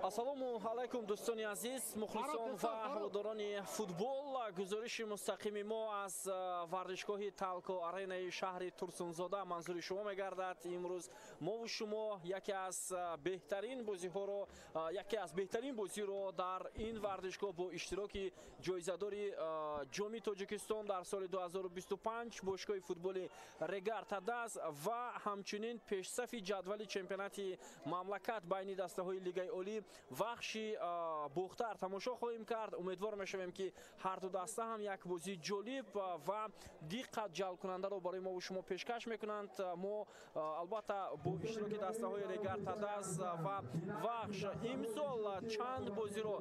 Ассалому алайкум, дӯстони азиз, мухлисон ва ҳаводорони футбол. Гузориши мустақими мо аз варзишгоҳи Талко Аренаи шаҳри Турсунзода манзури шумо мегардад. Имрӯз мову шумо яке аз беҳтарин бозиҳоро, яке аз беҳтарин бозиро дар ин варзишгоҳ бо иштироки ҷоизадори Ҷоми Тоҷикистон дар соли 2025 бошгоҳи футболи Регар Тадаз ва ҳамчунин пешсафи ҷадвали чемпионати мамлакат байни дастаҳои Лигаи Олӣ Вахши Бохтар тамошо хоҳем кард. Умедвор мешавем, ки ҳар ду даста ҳам як бозии ҷолиб ва диққат ҷалбкунандаро барои мо шумо пешкаш мекунанд. Мо албатта бо иштироки дастаҳои Регар Тадаз ва Вахш имсол чанд бозиро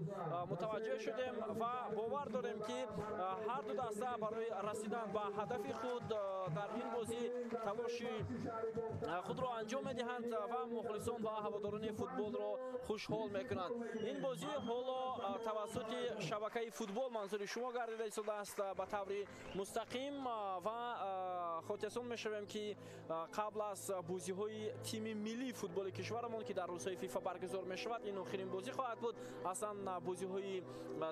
мутаваҷҷеҳ шудем ва бовар дорем, ки ҳар ду даста барои расидан ба ҳадафи худ дар ин бозӣ талоши худро анҷом медиҳанд ва мухлисон ва ҳаводорони футболро хушҳол мекунанд. Ин бозӣ ҳоло тавассути шабакаи футбол манзури шумо гардида истодааст ба таври мустақим ва хотиррасон мешавем, ки қабл аз бозиҳои тими миллии футболи кишварамон, ки дар рӯзҳои ФИФА баргузор мешавад, ин охирин бозӣ хоҳад буд. Аслан бозиҳои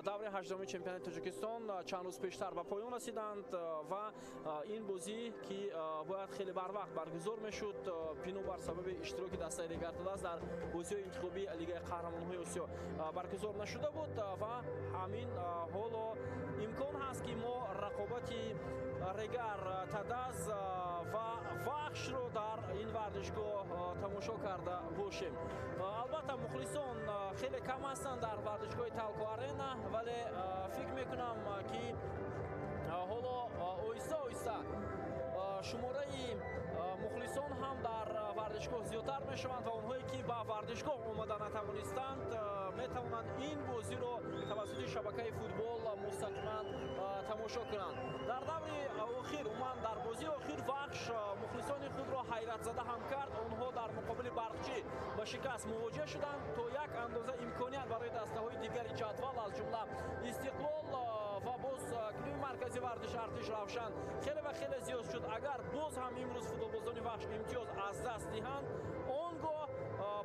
даври 18-уми чемпионати Тоҷикистон чанд рӯз пештар ба поён расиданд ва ин бозӣ, ки бояд хеле барвақт баргузор мешуд, бинобар сабаби иштироки дастаи Регар Тадаз дар бозиҳои интихобии Лигаи қаҳрамонҳои Осиё баргузор нашуда буд ва ҳамин ҳоло имкон ҳаст, ки мо рақобати Регар Тадаз ва Вахшро дар ин варзишгоҳ тамошо карда бошем. Албатта, мухлисон хеле кам ҳастанд дар варзишгоҳи Талко Арена, вале фикр мекунам, ки ҳоло оҳиста оҳиста шумораи мухлисон ҳам дар варзишгоҳ зиёдтар мешаванд ва онҳое, ки ба варзишгоҳ омада натавонистанд, метавонанд ин бозиро тавассути шабакаи футбол мустақиман тамошо кунанд. Дар даври охир, умуман дар бозии охир, Вахш мухлисони худро ҳайратзада ҳам кард. Онҳо дар муқобили Барқчӣ ба шикаст мувоҷеҳ шуданд. То як андоза имконият барои дастаҳои дигари ҷадвал, аз ҷумла Истиқлол ва боз клуби маркази варзиши Артиш Равшан, хеле ва хеле зиёд шуд. Агар боз ҳам имрӯз футболбозони Вахш имтиёз аз даст диҳанд, он гоҳ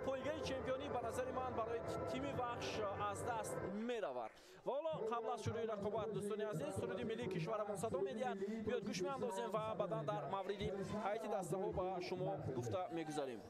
пойгаи чемпионӣ ба назари ман барои тими Вахш аз даст меравад. Ва ҳоло, қабл аз шурӯи рақобат, дӯстони азиз, суруди миллии кишварамон садо медиҳад. Биёд, гӯш меандозем ва баъдан дар мавриди ҳайати дастаҳо ба шумо гуфта мегузарем.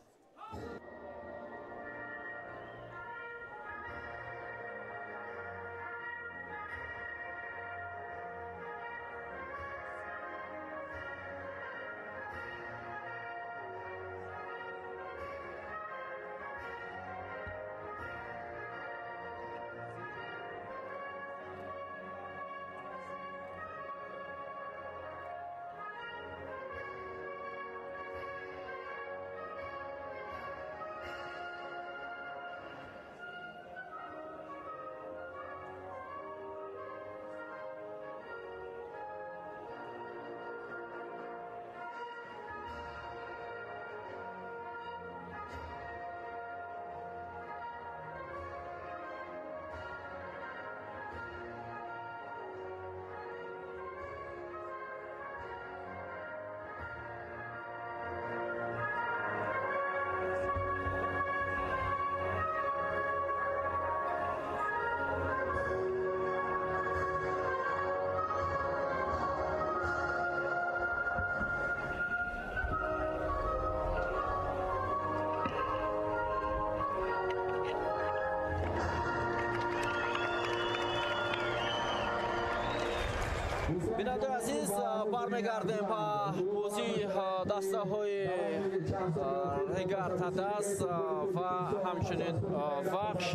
Бинандаи азиз, бармегардем ба бозии дастаҳои Регар Тадаз ва ҳамчунин Вахш.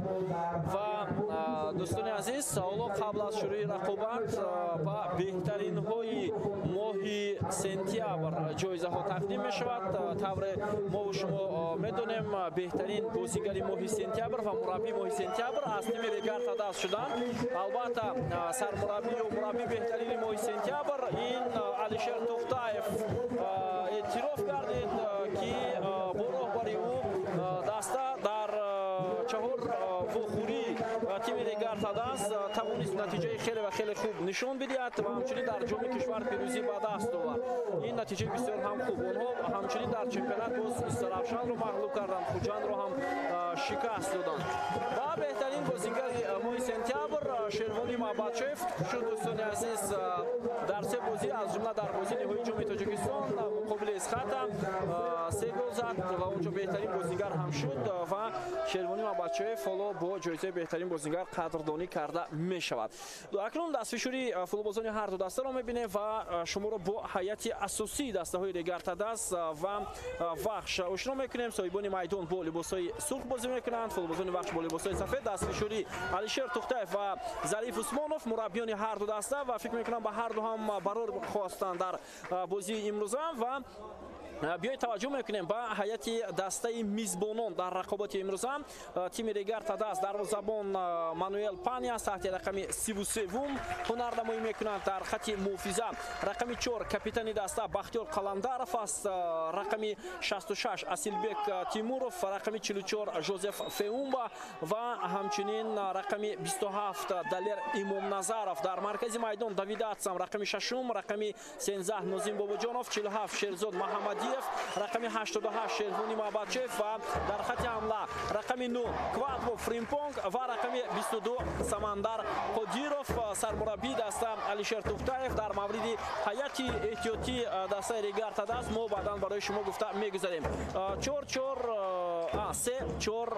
Ва дӯстони азиз, ҳоло қабл аз шурӯи рақобат ба беҳтаринҳои моҳи сентябр ҷоизаҳо тақдим мешавад. Тавре мову шумо медонем, беҳтарин бозигари моҳи сентябр ва мураббии моҳи сентябр аз тими Регар Тадаз шуданд. Албатта, сармураббию мураббии беҳтарини моҳи сентябр ин Алишер Тухтаев эътироф гардид, ки бо роҳбари ӯ даста дар чаҳор вохӯрӣ тими Регар Тадаз тавонист натиҷаи хеле ва хеле хуб нишон бидиҳад ва ҳамчунин дар ҷоми кишвар пирӯзӣ ба даст овард. Ин натиҷаи бисёр ҳам хуб. Онҳо ҳамчунин дар чемпионат боз Истаравшанро мағлуб карданд, Хуҷандро ҳам шикаст доданд. Ва беҳтарин бозигари моҳи сентябр Шервони Маҳбатшоев шуд. Дӯстони азиз, дар се бозӣ, аз ҷумла дар бозии ниҳоии ҷоми Тоҷикистон муқобили Эсхата се гол зад ва онҷо беҳтарин бозигар ҳам шуд ва Шервони Маҳбатшоев ҳоло бо ҷоизаи беҳтарин бозигар қадрдонӣ карда мешавад. Акнун дастфишурии футболбозони ҳар ду дастаро мебинем ва шуморо бо ҳайати асосии дастаҳои Регар Тадаз ва Вахш ошно мекунем. Соҳибони майдон бо либосҳои сурх бозӣ мекунанд, футболбозони Вахш бо либосҳои сафед. Дастфишурӣ Алишер Тухтаев ва Зариф Усмонов, мураббиёни ҳар ду даста, ва фикр мекунам, ба ҳар ду ҳам барор хостанд дар бозии имрӯза. Ва биёед, таваҷҷӯҳ мекунем ба ҳайати дастаи мизбонон дар рақобати имрӯза. Тими Регар Тадаз, дарвозабон Мануэл Паниас таҳти рақами 33-ум ҳунарнамоӣ мекунанд. Дар хати муҳофиза рақами 4 капитани даста Бахтиёр Қаландаров аст, рақами 66 Асилбек Тимуров, рақами 44 Жозеф Феумба ва ҳамчунин рақами 27 Далер Имомназаров. Дар маркази майдон Давид Атсам рақами 6, рақами 13 Нозим Бобоҷонов, 47 Шерзод Маҳамадиев, рақами 88 Шервони Маҳбатшоев ва дар хати ҳамла рақами 9 Квадво Фримпонг ва рақами 22 Самандар Қодиров. Сармураббии даста Алишер Тухтаев. Дар мавриди ҳайати эҳтиётии дастаи Регар Тадаз мо баъдан барои шумо гуфта мегузарем. Чор чор се чор.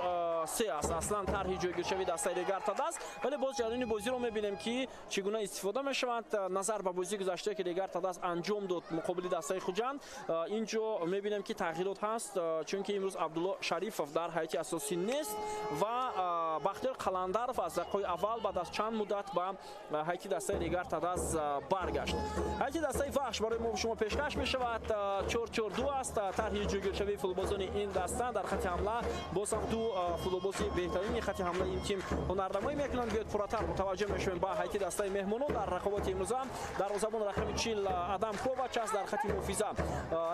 3 аст аслан тарҳи ҷойгиршавии дастаи Регар Тадаз, вале боз ҷараёни бозиро мебинем, ки чӣ гуна истифода мешаванд. Назар ба бозии гузашта, ки Регар Тадаз анҷом дод муқобили дастаи Хуҷанд, инҷо мебинем, ки тағйирот ҳаст, чунки имрӯз Абдулло Шарифов дар ҳайати асосӣ нест ва Бахтиёр Қаландаров аз дақиқаҳои аввал баъд аз чанд муддат ба ҳайати дастаи Регар Тадаз баргашт. Ҳайати дастаи Вахш барои мо шумо пешкаш мешавад. 4-4-2 аст тарҳи ҷойгиршавии футболбозони ин даста. Дар хати ҳамла боз ҳам ду футболбози беҳтарини хати ҳамлаи ин тим ҳунарнамоӣ мекунанд. Биёед, пурратар мутаваҷҷӯҳ мешавем ба ҳайати дастаи меҳмонон дар рақобати имрӯза. Дарвозабон рақами 40 Адам Ковач аст. Дар хати муҳофиза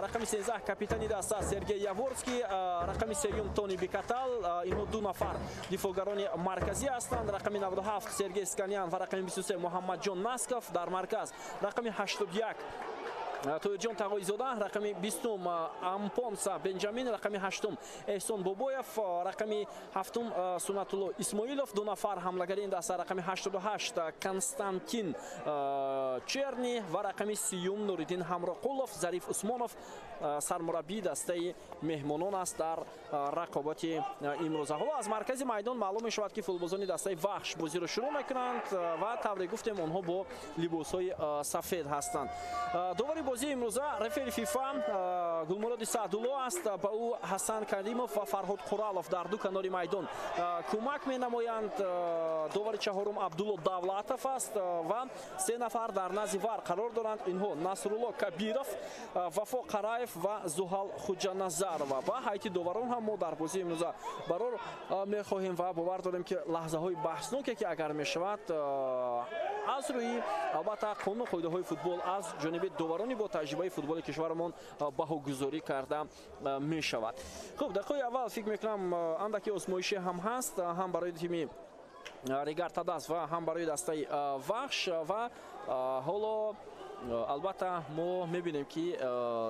рақами 13 капитани даста Сергей Яворский, рақами 3 Тони Бикатал, инҳо ду нафар дифоъгарони марказӣ ҳастанд. Рақами 97 Сергей Сканян ва рақами 23 Муҳаммадҷон Насков. Дар марказ рақами 81 Тоирҷон Тағоизода, рақами 20 Ампонса Бенҷамин, рақами 8 Эҳсон Бобоев, рақами 7 Сунатулло Исмоилов. Ду нафар ҳамлагари ин даста: рақами 88 Константин Черни ва рақами 30 Нуриддин Ҳамроқулов. Зариф Усмонов сармураббии дастаи меҳмонон аст дар рақобати имрӯза. Ҳоло аз маркази майдон маълум мешавад, ки футболбозони дастаи Вахш бозиро шурӯъ мекунанд ва тавре гуфтем, онҳо бо либосҳои сафед ҳастанд. Довари бозии имрӯза рефери ФИФА Гулмуроди Саъдулло аст. Ба ӯ Ҳасан Каримов ва Фарҳод Қуралов дар ду канори майдон кӯмак менамоянд. Довари чаҳорум Абдулло Давлатов аст ва се нафар дар назди вар қарор доранд. Инҳо Насрулло Кабиров, Вафо Қараев ва Зуҳал Хуҷаназарова. Ба ҳайати доварон ҳам мо дар бозии имрӯза барор мехоҳем ва бовар дорем, ки лаҳзаҳои баҳсноке, ки агар мешавад, аз рӯи албатта қонуну қоидаҳои футбол аз ҷониби доварони бо таҷрибаи футболи кишварамон баҳогузорӣ карда мешавад. Хуб, дақиқаи аввал фикр мекунам, андаки озмоишӣ ҳам ҳаст, ҳам барои тими Регар Тадаз ва ҳам барои дастаи Вахш. Ва ҳоло албатта мо мебинем, ки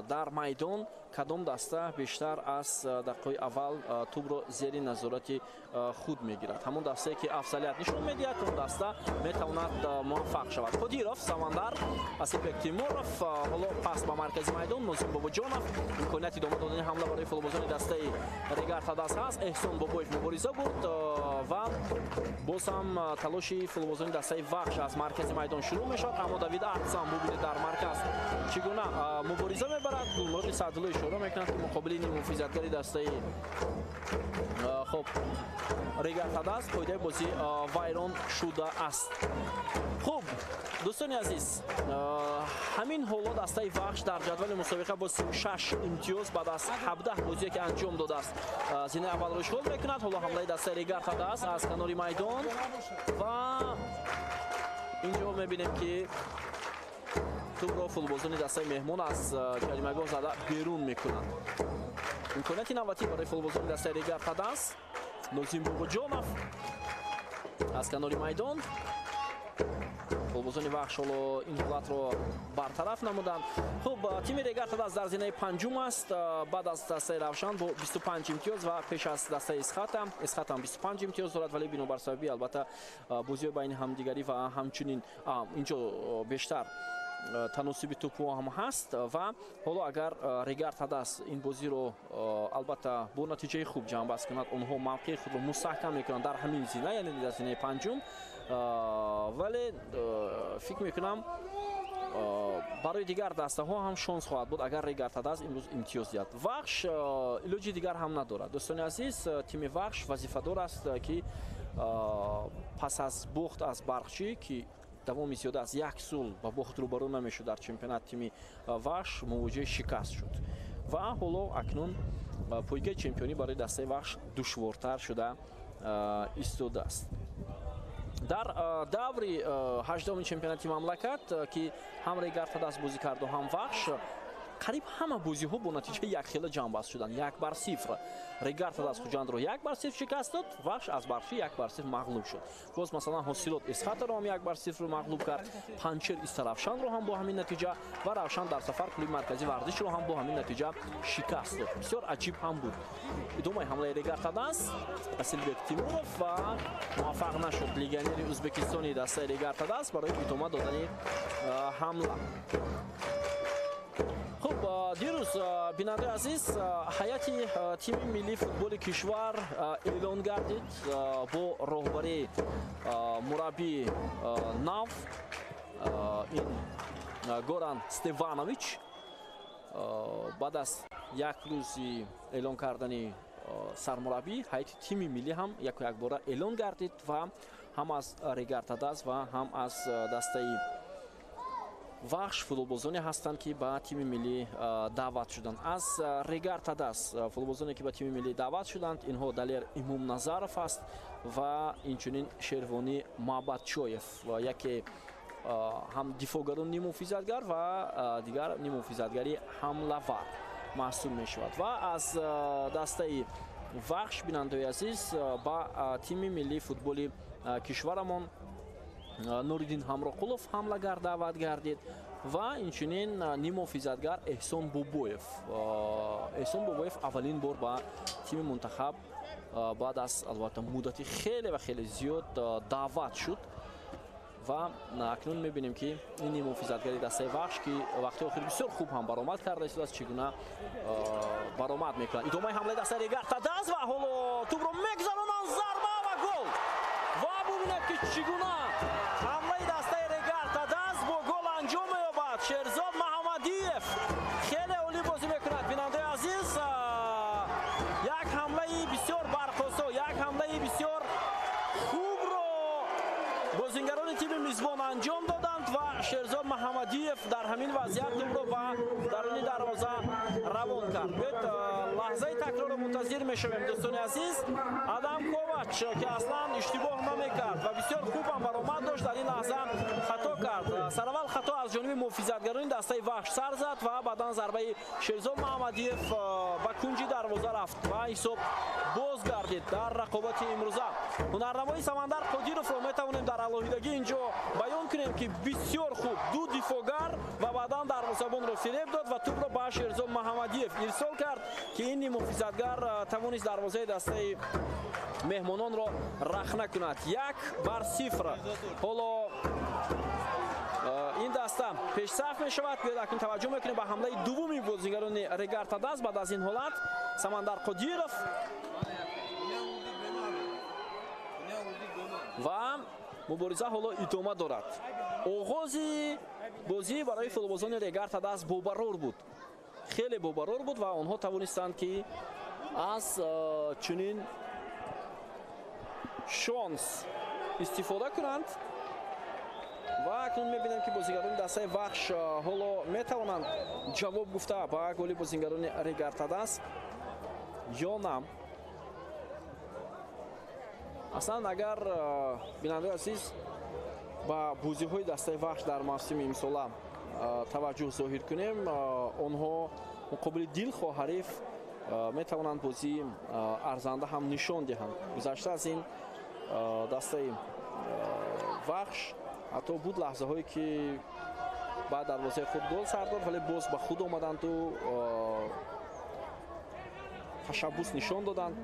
дар майдон кадом даста бештар аз дақиқаи аввал тӯбро зери назорати худ мегирад. Ҳамон дастае, ки афзалият нишон медиҳад, он даста метавонад муваффақ шавад. Қодиров Самандар, Асилбек Тимуров. Ҳоло пас ба маркази майдон, Нозим Бобоҷонов. Имконияти идома додани ҳамла барои футболбозони дастаи Регар Тадаз ҳаст. Эҳсон Бобоев мубориза бурд ва боз ҳам талоши футболбозони дастаи Вахш аз маркази майдон шурӯъ мешавад, аммо Давид Артсам, бубинед, дар марказ чӣ гуна мубориза мебарад. Гулмуроди Саъдулло ишора мекунад, ки муқобили ниммуҳофизатгари дастаи хуб Регар Тадаз қоидаи бозӣ вайрон шудааст. Хуб, дӯстони азиз, ҳамин ҳоло дастаи Вахш дар ҷадвали мусобиқа бо 36 имтиёз баъд аз 17 бозие, ки анҷом додааст, зинаи аввалро ишғол мекунад. Ҳоло ҳамлаи дастаи Регар Тадаз аз канори майдон ва инҷо мебинем, ки тӯбро футболбозони дастаи меҳмон аз ҷаримагоҳ зада берун мекунанд. Имконияти навбатӣ барои футболбозони дастаи Регар Тадаз. Нозим Бобоҷонов аз канори майдон. Футболбозони Вахш ҳоло ин ҳолатро бартараф намуданд. Хуб, тими Регар Тадаз дар зинаи панҷум аст баъд аз дастаи Равшан бо 25 имтиёз ва пеш аз дастаи Исхата. Исхата ҳам 25 имтиёз дорад, вале бинобар сабаби албатта бозиҳои байни ҳамдигарӣ ва ҳамчунин инҷо бештар таносуби тӯпҳо ҳам ҳаст. Ва ҳоло агар Регар Тадаз ин бозиро албатта бо натиҷаи хуб ҷамъбаст кунад, онҳо мавқеи худро мустаҳкам мекунанд дар ҳамин зина, яъне дар зинаи панҷум. Вале фикр мекунам, барои дигар дастаҳо ҳам шонс хоҳад буд, агар Регар Тадаз имрӯз имтиёз диҳад. Вахш илоҷи дигар ҳам надорад, дӯстони азиз. Тими Вахш вазифадор аст, ки пас аз бохт аз Барқчӣ, ки давоми зиёда аз як сол ба бохт рӯбарӯ намешуд дар чемпионат, тими Вахш мувоҷиҳи шикаст шуд ва ҳоло акнун пойгаи чемпионӣ барои дастаи Вахш душвортар шуда истодааст. Дар даври 18-уми чемпионати мамлакат, ки ҳам Регар Тадаз бозӣ карду, ҳам Вахш, қариб ҳама бозиҳо бо натиҷаи якхела ҷамъбаст шуданд: 1-0. Регар Тадаз Хуҷандро 1-0 шикаст дод, Вахш аз Барқчӣ 1-0 мағлуб шуд. Боз масалан Ҳосилот Исхатаро ҳам 1-0 мағлуб кард, Панҷшер Истаравшанро ҳам бо ҳамин натиҷа ва Равшан дар сафар Клуби марказии варзишро ҳам бо ҳамин натиҷа шикаст дод. Бисёр аҷиб ҳам буд. Идомаи ҳамлаи Регар Тадаз, Асилбек Тимуров ва муваффақ нашуд легионери ӯзбекистони дастаи Регар Тадаз барои идома додани ҳамла. Хуб, Дирӯз, бинандаи азиз, ҳайати тими миллии футболи кишвар эълон гардид бо роҳбарии мураббии нав, ин Горан Стеванович. Баъд аз як рӯзи эълон кардани сармураббӣ, ҳайати тими миллӣ ҳам яку якбора эълон гардид ва ҳам аз Регар-ТадАЗ ва ҳам аз дастаи Вахш футболбозоне ҳастанд, ки ба тими миллӣ даъват шуданд. Аз Регар-ТадАЗ футболбозоне, ки ба тими миллӣ даъват шуданд, инҳо Далер Имомназаров аст ва инчунин Шервонӣ Маъбадчоев, яке ҳам дифоъгару ниммуҳофизатгар ва дигар ниммуҳофизатгари ҳамлавар маҳсуб мешавад. Ва аз дастаи Вахш, бинандаои азиз, ба тими миллии футболи кишварамон Нуриддин Ҳамроқулов ҳамлагар даъват гардид ва инчунин ниммуҳофизатгар Эҳсон Бобоев. Эҳсон Бобоев аввалин бор ба тими мунтахаб баъд аз, албатта, муддати хеле ва хеле зиёд даъват шуд ва акнун мебинем, ки ин ниммуҳофизатгари дастаи Вахш, ки вақти охир бисёр хуб ҳам баромад карда истодааст, чӣ гуна баромад мекунад. Идомаи ҳамлаи дастаи Регар-ТадАЗ ва ҳоло тӯбро мегузаронанд, зарба ва гол! Ва бубинед, ки чӣ гуна ҳамлаи дастаи Регар-ТадАЗ бо гол анҷом меёбад. Шерзод Маҳамадиев хеле олӣ бозӣ мекунад, бинандаи азиз. Як ҳамлаи бисёр барқосо, як ҳамлаи бисёр хубро бозингарони тими мизбон анҷом доданд ва Шерзод Маҳамадиев дар ҳамин вазъият тӯбро ба даруни дарвоза равон кард. Биёед, лаҳзаи такрорро мунтазир мешавем, дӯстони азиз. Адам Ковач, ки аслан иштибоҳ намекард ва бисёр хубам баромад дошт, дар ин лаҳза хато кард. Сараввал хато аз ҷониби муҳофизатгарони дастаи Вахш сар зад ва баъдан зарбаи Шерзод Маҳамадиев ба кунҷи дарвоза рафт ва ҳисоб боз гардид дар рақобати имрӯза. Ҳунарнамои Самандар Қодировро метавонем дар алоҳидагӣ инҷо баён кунем, ки бисёр хуб ду дифоъгар ва баъдан дарвозабонро фиреб дод ва тӯбро ба Шерзод Маҳамадиев ирсол кард, ки ин муҳофизатгар тавонист дарвозаи дастаи меҳмононро рахна кунад. 1-0. Ҳоло ин даста пешсаф мешавад. Биёед, акнун таваҷҷӯҳ мекунем ба ҳамлаи дуввуми бозигарони Регар-ТадАЗ. Баъд аз ин ҳолат Самандар Қодиров ва мубориза ҳоло идома дорад. Оғози бозӣ барои футболбозони Регар-ТадАЗ бобарор буд, хеле бобарор буд ва онҳо тавонистанд, ки аз чунин шонс истифода кунанд. Ва акнун мебинем, ки бозигарони дастаи Вахш ҳоло метавонанд ҷавоб гуфта ба голи бозигарони Регар-ТадАЗ ё на. Аслан, агар, бинандаи азиз, ба бозиҳои дастаи Вахш дар мавсими имсола таваҷҷӯҳ зоҳир кунем, онҳо муқобили дилхоҳ ҳариф метавонанд бозии арзанда ҳам нишон диҳанд. Гузашта аз ин, дастаи Вахш ҳатто буд лаҳзаҳое, ки ба дарвозаи худ гол сар дод, вале боз ба худ омаданду ташаббус нишон доданд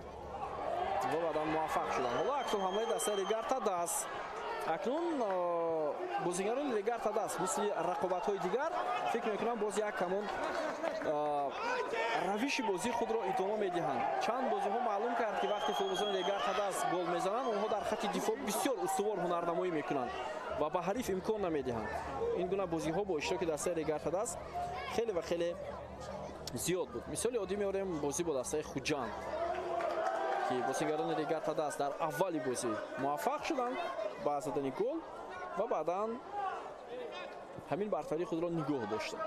ва баъдан муваффақ шуданд. Ҳоло акнун ҳамлаи дастаи Регар-ТадАЗ. Акнун бозигарони Регар-ТадАЗ мисли рақобатҳои дигар, фикр мекунам, боз як ҳамон равиши бозии худро идома медиҳанд. Чанд бозиҳо маълум кард, ки вақте футболбозони Регар-ТадАЗ гол мезананд, онҳо дар хатти дифоъ бисёр устувор ҳунарнамоӣ мекунанд ва ба ҳариф имкон намедиҳанд. Ин гуна бозиҳо бо иштироки дастаи Регар-ТадАЗ хеле ва хеле зиёд буд. Мисоли оддӣ меорем бозӣ бо дастаи Хуҷанд, ки бозигарони Регар-ТадАЗ дар аввали бозӣ муваффақ шуданд ба задани гол ва баъдан ҳамин бартарии худро нигоҳ доштанд.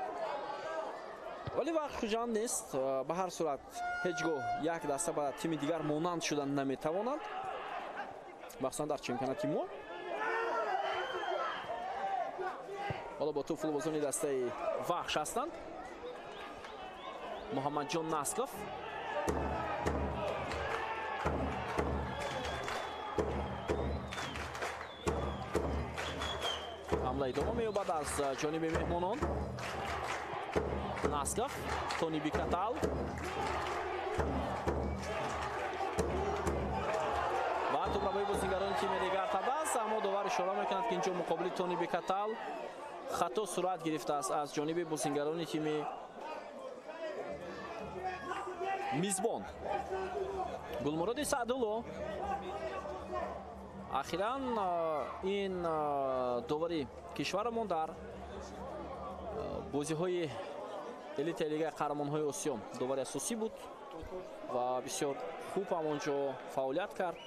Вале вақт Хуҷанд нест. Ба ҳар сурат, ҳеҷ гоҳ як даста ба тими дигар монанд шудан наметавонанд, махсусан дар чемпионати мо. Ҳоло бо тӯб футболбозони дастаи Вахш ҳастанд. Муҳаммадҷон Насков ҳамла идома меёбад аз ҷониби меҳмонон. Насков, Тони Бикатал ва тӯбрабои бозигарони тими Регар-ТадАЗ, аммо довар ишора мекунад, ки инҷо муқобили Тони Бикатал хато сурат гирифтааст аз ҷониби бозингарони тими мизбон. Гулмуроди Саъдулло ахиран ин довари кишварамон дар бозиҳои элитаи лигаи қаҳрамонҳои Осиё довари асосӣ буд ва бисёр хуб ҳам онҷо фаъолият кард.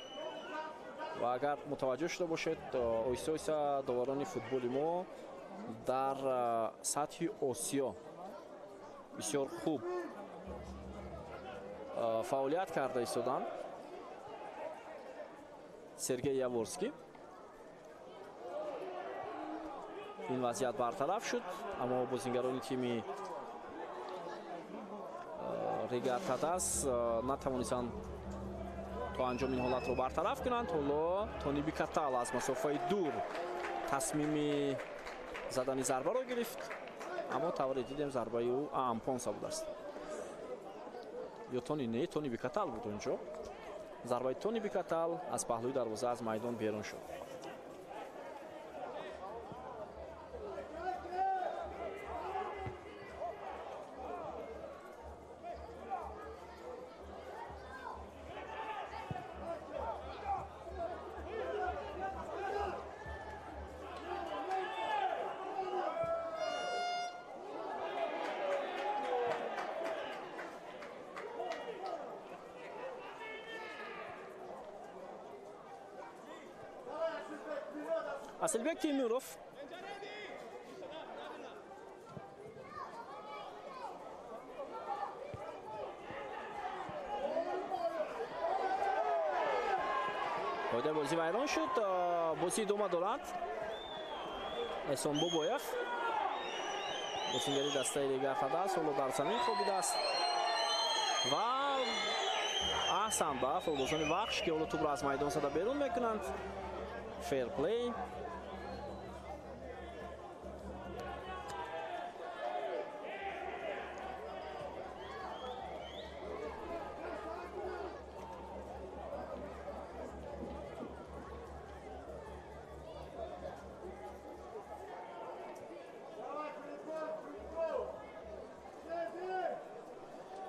Ва агар мутаваҷҷӯҳ шуда бошед, оҳиста оҳиста доварони футболи мо дар сатҳи Осиё бисёр хуб фаъолият карда истоданд. Сергей Яворский ин вазъият бартараф шуд, аммо бозингарони тими Регар Тадаз натавонистанд то анҷом ин ҳолатро бартараф кунанд. Ҳоло Тони Бикатал аз масофаи дур тасмими задани зарбаро гирифт, аммо тавре дидем зарбаи ӯ Ампонса будааст. Ё Тони не, Тони Бикатал буд онҷо. Зарбаи Тони Бикатал аз паҳлӯи дарвоза аз майдон берун шуд. Асилбек Темиров қоидаи бозӣ вайрон шуд. Бозӣ идома дорад. Эҳсон Бобоев бозингари дастаи Регар Тадаз ҳоло дар замин хобидааст ва аҳсан ба футболбозони Вахш, ки ҳоло тӯбро аз майдон зада берун мекунанд. Фейрплей.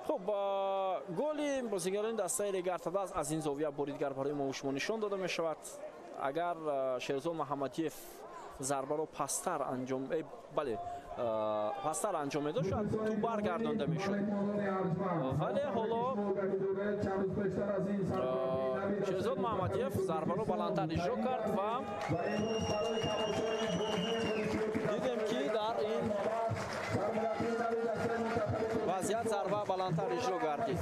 Хуб, голи бозигарони дастаи Регар Тадаз аз ин зовия бори дигар барои мо шумо нишон дода мешавад. Агар Шерзод Муҳаммадиев зарбаро пасттар анҷом бале, пасттар анҷом медод, шояд тӯб баргардонда мешуд. Вале ҳоло Шерзод Муҳаммадиев зарбаро баландтар иҷро кард ва дидем, ки дар ин вазъият зарба баландтар иҷро гардид.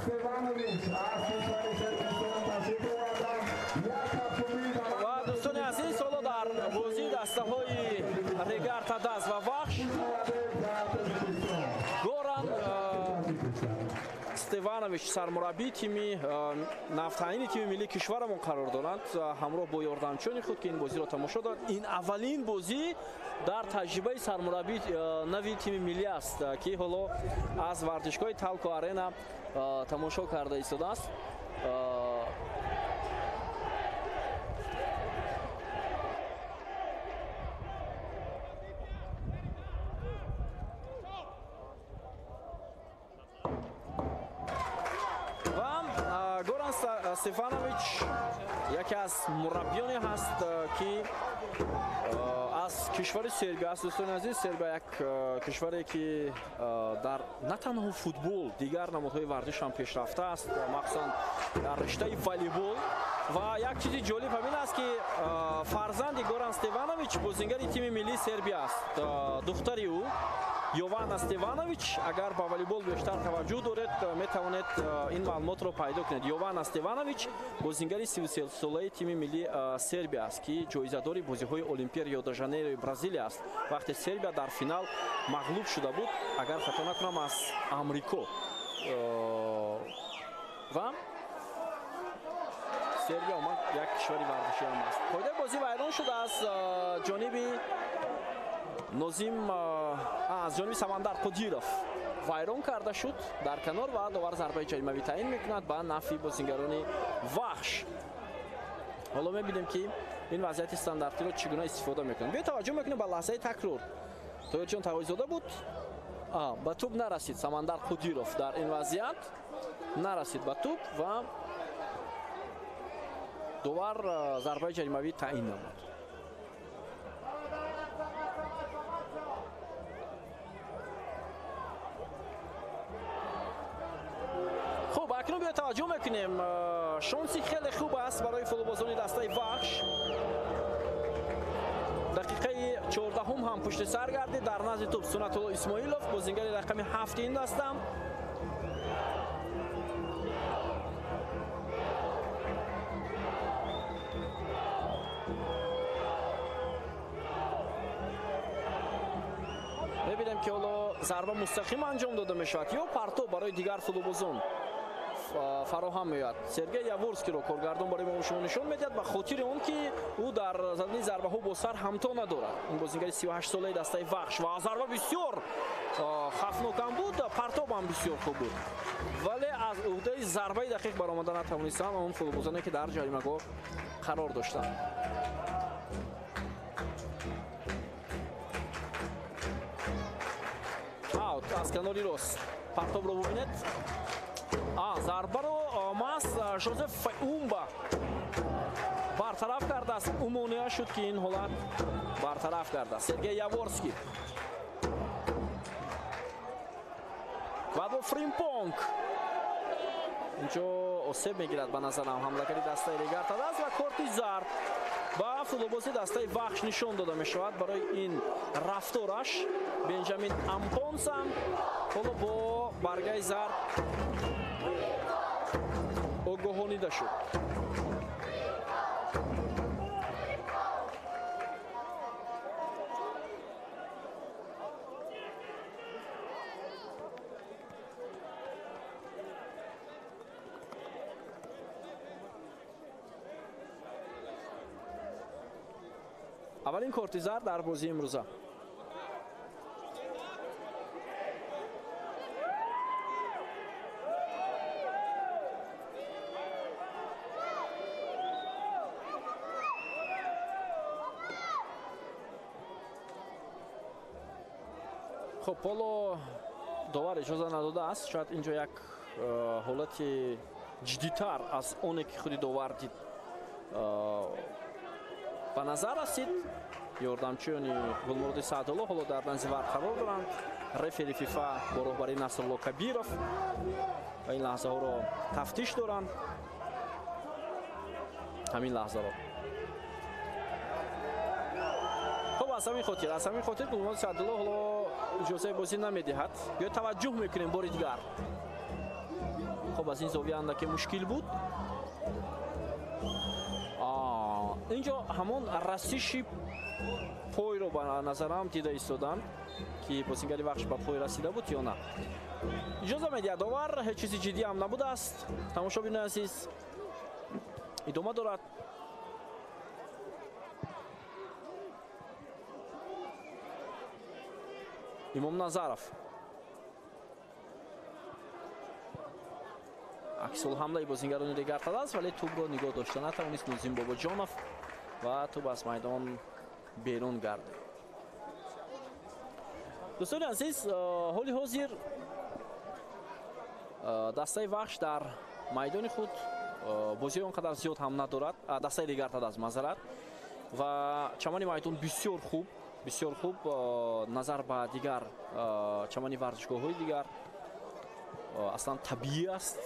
Ва дӯстони азиз, ҳоло дар бозии дастаҳои Регар Тадаз ва Вахш Горан Стеванович сармураббии тими нафтаини тими миллии кишварамон қарор доранд, ҳамроҳ бо ёрдамчиёни худ, ки ин бозиро тамошо доранд. Ин аввалин бозӣ дар таҷрибаи сармураббии нави тими миллӣ аст, ки ҳоло аз варзишгоҳи Талко Арена тамошо карда истодааст. Горан Стефанович яке аз мураббиёне ҳаст, ки аз кишвари Сербия аст. Дӯстони азиз, Сербия як кишваре, ки дар на танҳо футбол, дигар намудҳои варзиш ҳам пешрафта аст, махсусан дар риштаи волейбол. Ва як чизи ҷолиб ҳамин аст, ки фарзанди Горан Стеванович бозингари тими миллии Сербия аст. Духтари ӯ Йована Стеванович, агар ба волейбол бештар таваҷҷӯҳ доред, метавонед ин маълумотро пайдо кунед. Йована Стеванович бозингари 33-солаи тими миллии Сербия аст, ки ҷоизадори бозиҳои Олимпия Рио-де-Жанейрои Бразилия аст. Вақте Сербия дар финал мағлуб шуда буд, агар хато накунам, аз Амрико. Ва Сербия омад як кишвари варзишӣ ҳам аст. Қоидаи бозӣ вайрон шуд аз ҷониби Нозим, аз ҷониби Самандар Қодиров вайрон карда шуд дар канор ва довар зарбаи ҷаримавӣ таъин мекунад ба нафъи бозингарони Вахш. Ҳоло мебинем, ки ин вазъияти стандартиро чӣ гуна истифода мекунанд. Биё таваҷҷӯҳ мекунем ба лаҳзаи такрор. Тоҳирҷон Тағоизода буд, ба тӯб нарасид Самандар Қодиров дар ин вазъият. Нарасид ба тӯп ва довар зарбаи ҷаримавӣ таъин намуд. Хуб, акнун биё таваҷҷӯҳ мекунем. Шонси хеле хуб аст барои футболбозони дастаи Вахш. Дақиқаи 14 ҳам пушти сар гардид. Дар назди тӯп Сунатулло Исмоилов, бозингари рақами 7 ин даста. Мебинем ки ҳоло зарба мустақим анҷом дода мешавад ё партоб барои дигар футболбозон фароҳам меояд. Сергей Яворскиро коргардон барои мо шумо нишон медиҳад ба хотири он ки ӯ дар задани зарбаҳо бо сар ҳамто надорад. Ин бозингари 38-солаи дастаи Вахш ва зарба бисёр хафнокам буд, партобам бисёр хуб буд, вале аз уҳдаи зарбаи дақиқ баромада натавонистанд он футболбозоне ки дар ҷаримагоҳ қарор доштанд. Аут аз канори рост партобро бубинед. Зарбаро маҳз Жозеф Фаумба бартараф кардааст. Ӯ монеа шуд ки ин ҳолат бартараф кардааст. Сергей Яворский ва бо Фримпонг инҷо осеб мегирад ба назарам ҳамлагари дастаи Регар-ТадАЗ ва корти зард ба футболбози дастаи Вахш нишон дода мешавад барои ин рафтораш. Бенҷамин Ампонса ҳоло бо баргаи зард огоҳонида шуд. Аввалин корти зард дар бозии имрӯза. Хуб, ҳоло довар иҷоза надодааст. Шояд инҷо як ҳолати ҷиддитар аз оне ки худи довар дид ба назар расид. Ёрдамчиёни Гулмуроди Саъдулло ҳоло дар назди вар қарор доранд. Рефери ФИФА бо роҳбарии Насрулло Кабиров ва ин лаҳзаҳоро тафтиш доранд. Ҳамин лаҳзаро. Хуб, аз ҳамин хотир Гулмуроди Саъдулло ҳоло иҷозаи бозӣ намедиҳад. Ё таваҷҷӯҳ мекунем бори дигар. Хуб, аз ин зовия андаке мушкил буд. Инҷо ҳамон расиши пойро ба назарам дида истоданд ки бозингари Вахш ба пой расида буд ё на. Иҷоза медиҳад довар, ҳеҷ чизи ҷиддӣ ҳам набудааст. Тамошобинони азиз, идома дорад. Имом Назаров. Аксул ҳамлаи бозингарони Регар-ТадАЗ, вале тӯбро нигоҳ дошта натавонист Нозим Бобоҷонов ва тӯб аз майдон берун гардид. Дӯстони азиз, ҳоли ҳозир дастаи Вахш дар майдони худ бозии он қадар зиёд ҳам надорад. Дастаи Регар-ТадАЗ мазарат ва чамани майдон бисёр хуб, бисёр хуб назар ба дигар чамани варзишгоҳҳои дигар аслан табиӣ аст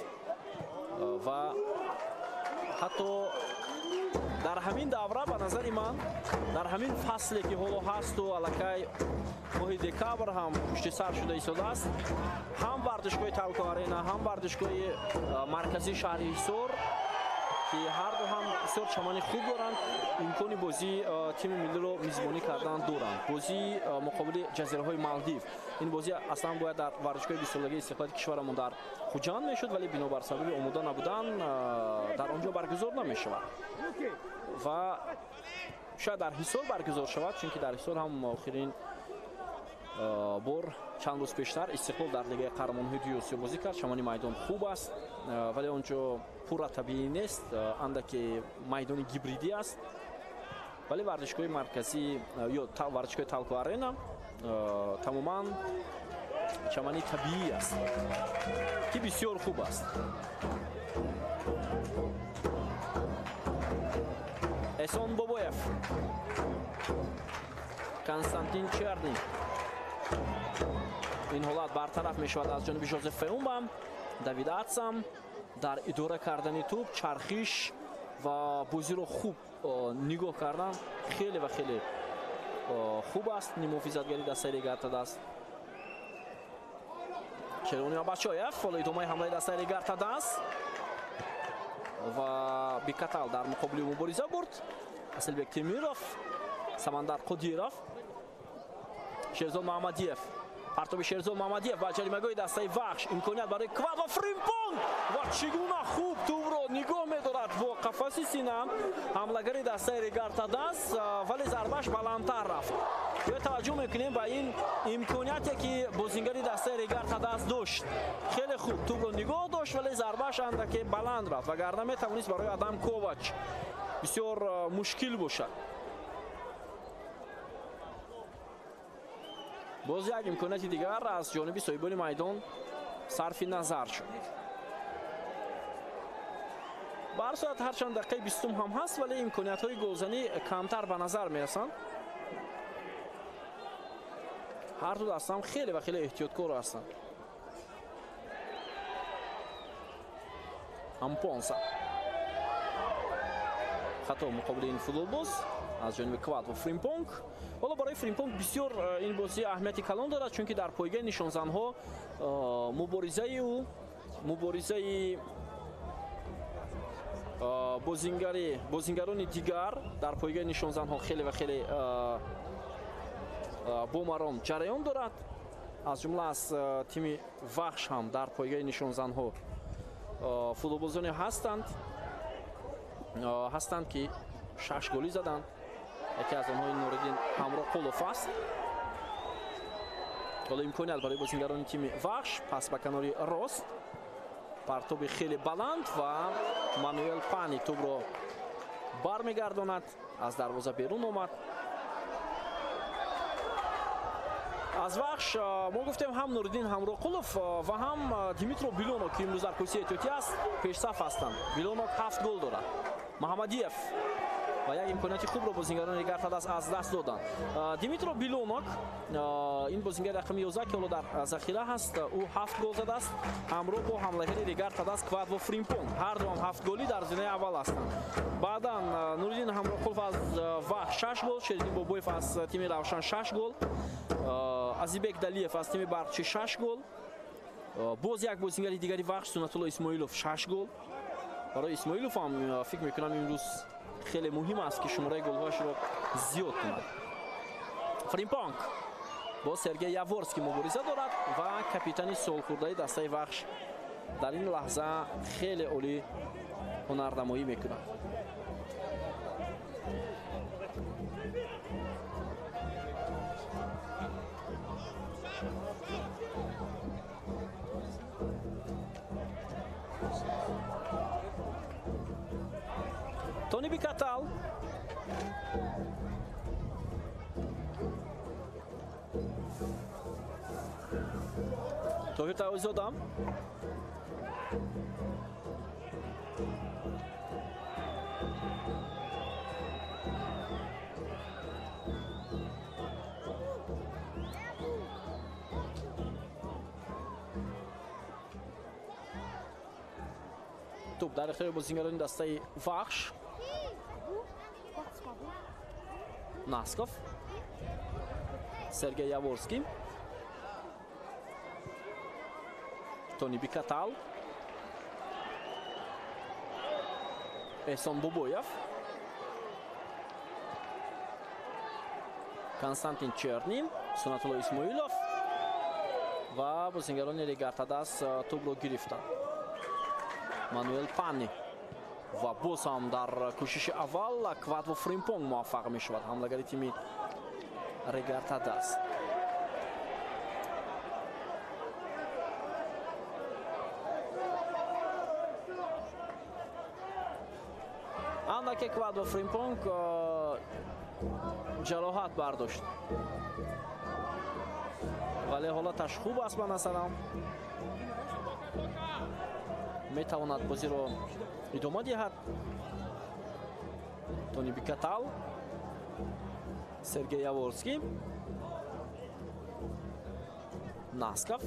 ва ҳатто дар ҳамин давра ба назари ман дар ҳамин фасле ки ҳоло ҳасту аллакай моҳи декабр ҳам пушти сар шуда истодааст, ҳам варзишгоҳи Талко Арена, ҳам варзишгоҳи марказии шаҳри Ҳисор ки ҳарду ҳам бисёр чамани хуб доранд, имкони бозии тими миллиро мизбонӣ кардан доранд. Бозии муқобили ҷазираҳои Малдив. Ин бозӣ аслан бояд дар варзишгоҳи бистсолагии истиқлолияти кишварамон дар Хуҷанд мешуд, вале бинобар сабаби омода набудан дар он ҷо баргузор намешавад ва шояд дар Ҳисор баргузор шавад, чунки дар Ҳисор ҳам охирин бор чанд рӯз пештар Истиқлол дар Лигаи қаҳрамонҳои дуюми Осиё бозӣ кард. Чамани майдон хуб аст, вале он ҷо пурра табиӣ нест, андаке майдони гибридӣ аст. Вале варзишгоҳи марказӣ ё варзишгоҳи Талко Арена тамоман Чамани табиӣ аст, ки бисёр хуб аст. Эҳсон Бобоев, Константин Черни. Ин ҳолат бартараф мешавад аз ҷониби Жозеф Феумба. Давид Атсам дар идора кардани тӯб, чархиш ва бозиро хуб нигоҳ кардан хеле ва хеле хуб аст. Муҳофизатгари дастаи Регар-ТадАЗ. Шерони Абачоев, ҳоло идомаи ҳамлаи дастаи Регар-ТадАЗ ва Бикатал дар муқобили мубориза бурд. Асилбек Темиров, Самандар Қодиров, Шерзод Маҳмадиев. Партоби Шерзод Маҳмадиев ба ҷаримагоҳи дастаи Вахш. Имконият барои Квадво Фримпонг ва чӣ гуна хуб тӯбро нигоҳ медорад бо қафаси сина ҳамлагари дастаи Регар-ТадАЗ, вале зарбаш баландтар рафт. Биё таваҷҷӯҳ мекунем ба ин имконияте, ки бозингари дастаи Регар-ТадАЗ дошт. Хеле хуб тӯбро нигоҳ дошт, вале зарбаш андаке баланд рафт, вагарна метавонист барои Адам Ковач бисёр мушкил бошад. Боз як имконияти дигар аз ҷониби соҳибони майдон сарфи назар шуд. Ба ҳар сурат ҳарчанд дақиқаи 20 ҳам ҳаст, вале имкониятҳои голзанӣ камтар ба назар мерасанд. Ҳар ду дастам хеле ва хеле эҳтиёткор ҳастанд. Ампонса хато муқобили ин футболбоз аз ҷониби Квадво Фримпонг. Ҳоло барои Фримпонг бисёр ин бозӣ аҳамияти калон дорад, чунки дар пойгаи нишонзанҳо муборизаи ӯ, муборизаи бозингарони дигар дар пойгаи нишонзанҳо хеле ва хеле бомаром ҷараён дорад. Аз ҷумла аз тими Вахш ҳам дар пойгаи нишонзанҳо футболбозоне ҳастанд, ки 6 голӣ заданд. Яке аз онҳо Нуриддин Ҳамроқулов аст. Ҳоло имконият барои бозингарони тими Вахш, пас ба канори рост, партоби хеле баланд ва Мануэл Пани тӯбро бармегардонад, аз дарвоза берун омад. Аз Вахш мо гуфтем ҳам Нуриддин Ҳамроқулов ва ҳам Димитро Билонок, ки имрӯз дар курсии эҳтиётӣ аст, пешсаф ҳастанд. Билонок 7 гол дорад. Маҳамадиев ва як имконияти хубро бозингарони Регар-ТадАЗ аз даст доданд. Димитро Билонок, ин бозингари рақами 11, ки ҳоло дар захира ҳаст, ӯ 7 гол задааст ҳамроҳ бо ҳамлагари Регар-ТадАЗ Квадво Фримпонг. Ҳар дуам 7 голӣ дар зинаи аввал ҳастанд. Баъдан Нуриддин Ҳамроқулов аз Вахш 6 гол, Шериддин Бобоев аз тими Равшан 6 гол, Азибек Далиев аз тими Барқчӣ 6 гол, боз як бозингари дигари Вахш Сунатулло Исмоилов 6 гол. Барои Исмоилов ҳам фикр мекунам имрӯз хеле муҳим аст, ки шумораи голҳояшро зиёд кунад. Фримпонг бо Сергей Яворский мубориза дорад ва капитани солхӯрдаи дастаи Вахш дар ин лаҳза хеле олӣ ҳунарнамоӣ мекунад. Тони Бикатал Тоҳир Тавизода Тӯб дар ихтиёри бозингарони дастаи Вахш. Насков, Сергей Яворский, Тони Бикатал, Эҳсон Бобоев, Константин Чернин, Сунатулло Исмоилов ва бозингарони Регар-ТадАЗ тӯбро гирифтанд. Мануэл Пани ва боз ҳам дар кӯшиши аввал Квадво Фримпонг муваффақ мешавад, ҳамлагари тими Регар-ТадАЗ. Андаке Квадво Фримпонг ҷароҳат бардошт ва Вале ҳолаташ хуб аст ба назарам. Метавонад бозиро идома диҳад. Тони Бикатал, Сергей Яворский, Насков.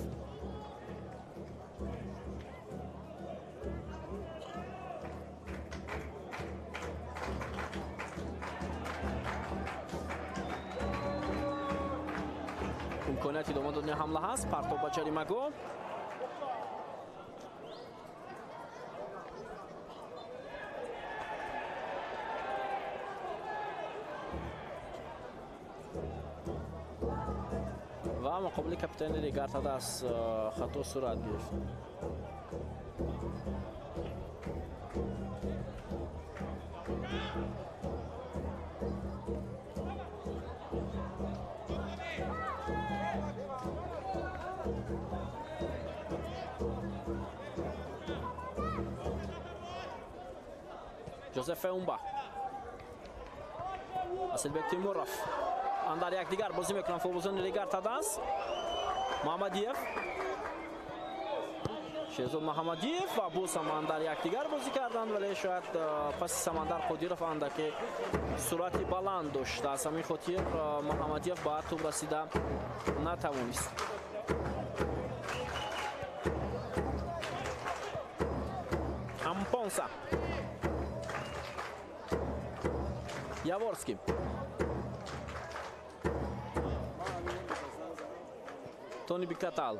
Имконияти идома додани ҳамла ҳаст. Партоб ба ҷаримагоҳ. Ва муқобили капитани Регар-ТадАЗ хато сурат гирифт. Жозеф Умба, Асилбек Тимуров андар якдигар бозӣ мекунанд футболбозони Регар-ТадАЗ. Муҳаммадиев, Шерзод Муҳаммадиев ва боз ҳам андар якдигар бозӣ карданд, вале шояд паси Самандар Қодиров андаке суръати баланд дошт. Аз ҳамин хотир Муҳаммадиев ба тӯб расида натавонист. Ампонса, Яворский, Тони Бикатал.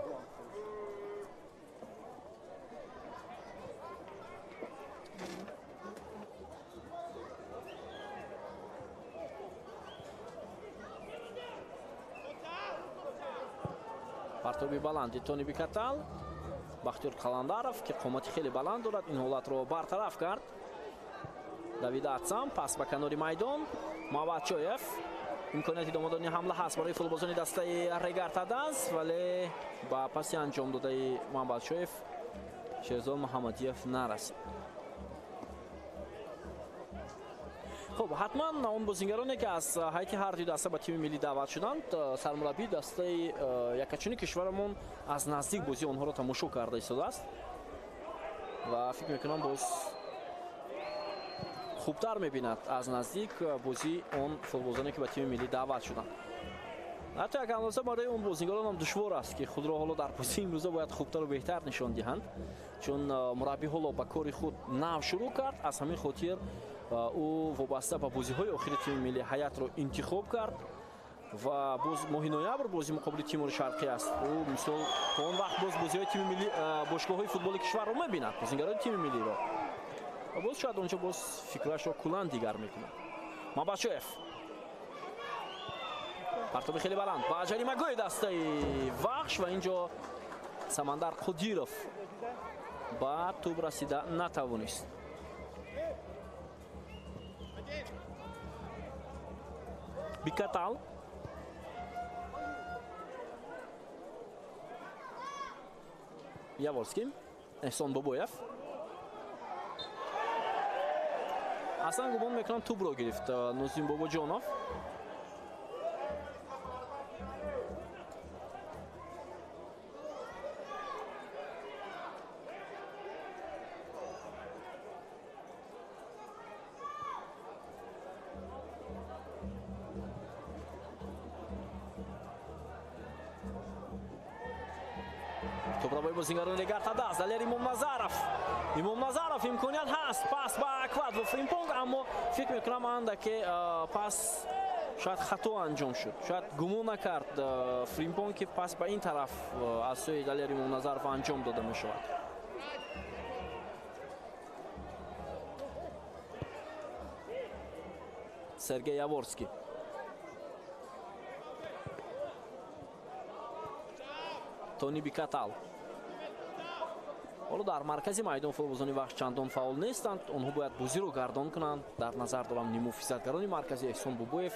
Партоби баланди Тони Бикатал. Бахтиёр Қаландаров, ки қомати хеле баланд дорад, ин ҳолатро бартараф кард. Давид Атсам пас ба канори майдон. Маватчоев. Имконияти идома додани ҳамла ҳаст барои футболбозони дастаи Регар-ТадАЗ, вале ба паси анҷом додаи Маватчоев Шерзод Муҳаммадиев нарасид. Хуб, ҳатман он бозингароне, ки аз ҳайати ҳар дуи даста ба тими миллӣ даъват шуданд, сармураббии дастаи якачуни кишварамон аз наздик бозии онҳоро тамошо карда истодааст ва фикр мекунам боз хубтар мебинад аз наздик бозии он футболбозоне, ки ба тими миллӣ даъват шуданд. Ҳатто як андоза барои он бозингаронам душвор аст, ки худро ҳоло дар бозии имрӯза бояд хубтару беҳтар нишон диҳанд, чун мураббӣ ҳоло ба кори худ нав шурӯъ кард. Аз ҳамин хотир ӯ вобаста ба бозиҳои охири тими миллӣ ҳаятро интихоб кард ва боз моҳи ноябр бозии муқобили Тимури Шарқӣ аст. Ӯ мисол то он вақт боз бозиҳои тими миллӣ, бошгоҳҳои футболи кишварро мебинад, бозингарони тими миллиро, ва боз шояд онҷо боз фикрашро куллан дигар мекунад. Мабачоев, партоби хеле баланд ба ҷаримагоҳи дастаи Вахш ва инҷо Самандар Қодиров ба тӯб расида натавонист. Бикатал, Яворский, Эҳсон Бобоев. Аслан гумон мекунам тӯбро гирифт Нозим Бобоҷонов. Тӯбро бо бозингарони Регар-ТадАЗ. Далер Имомназаров. Имомназаров, имконият ҳаст. Пас ба Аквад ва Фримпонг, аммо фикр мекунам андаке пас шояд хато анҷом шуд. Шояд гумон накард Фримпонг, ки пас ба ин тараф аз сӯи Далер Имомназаров анҷом дода мешавад. Сергей Яворский. Тони Бикатал. Ҳоло дар маркази майдон футболбозони Вахш чандон фаъол нестанд. Онҳо бояд бозиро гардон кунанд. Дар назар дорам нимуҳофизатгарони марказӣ Эҳсон Бобоев,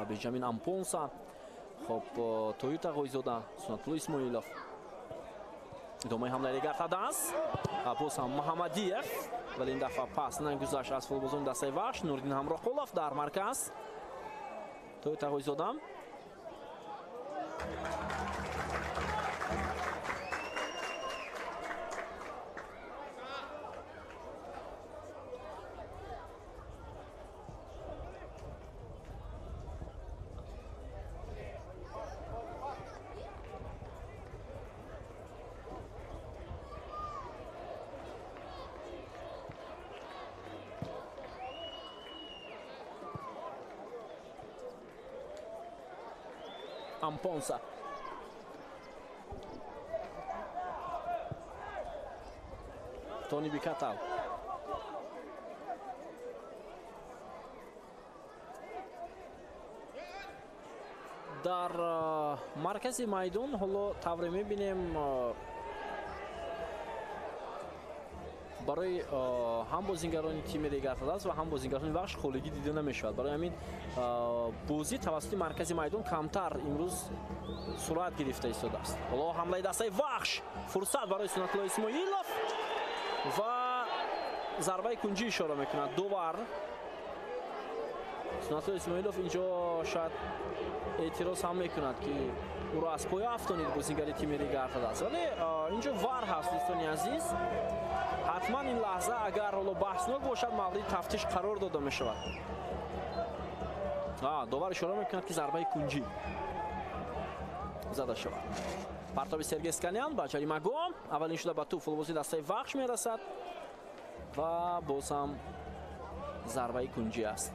Бенҷамин Ампонса, хоб Тоюр Тағоизода, Сунатулло Исмоилов. Идомаи ҳамлаи Регар-ТадАЗ. Боз ҳам Муҳаммадиев, вале ин дафъа пас нагузашт аз футболбозони дастаи Вахш. Нуриддин Ҳамроҳқулов дар марказ. Тоюр Тағоизода. Ампонса. Тони Бикатал. Дар маркази майдон ҳоло тавре мебинем барои ҳам бозингарони тими Регар-ТадАЗ ва ҳам бозингарони Вахш холигӣ дида намешавад. Барои ҳамин бозӣ тавассути маркази майдон камтар имрӯз сурат гирифта истодааст. Ҳоло ҳамлаи дастаи Вахш, фурсат барои Сунатулло Исмоилов ва зарбаи кунҷӣ ишора мекунад довар. Сунатулло Исмоилов инҷо шояд эътироз ҳам мекунад, ки ӯро аз поя афтонид бозингари тими Регар-ТадАЗ. Вале инҷо вар ҳаст, дӯстони азиз. Ҳатман ин лаҳза агар ҳоло баҳснок бошад, мавриди тафтиш қарор дода мешавад. Довар ишора мекунад, ки зарбаи кунҷӣ зада шавад. Партоби Сергей Сканян ба ҷаримагоҳ аввалин шуда ба тӯб футболбози дастаи Вахш мерасад ва боз ҳам зарбаи кунҷӣ аст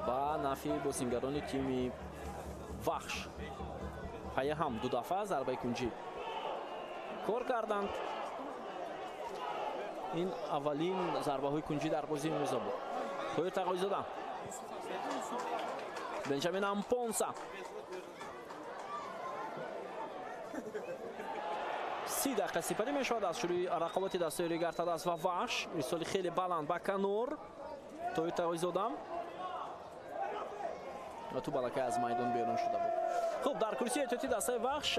ба нафи бозингарони тими Вахш. Пая ҳам ду дафъа зарбаи кунҷӣ кор карданд. Ин аввалин зарбаҳои кунҷӣ дар бозии имрӯза буд. Тоҳир Тағоизода, Бенҷамин Ампонса. 30 дақиқа сипарӣ мешавад аз шурӯи рақобати дастаи Регар-ТадАЗ ва Вахш. Ирсоли хеле баланд ба канор. Тоҳир Тағоизода ва тӯб аллакай аз майдон берун шуда буд. Хуб, дар курсии эҳтиётии дастаи Вахш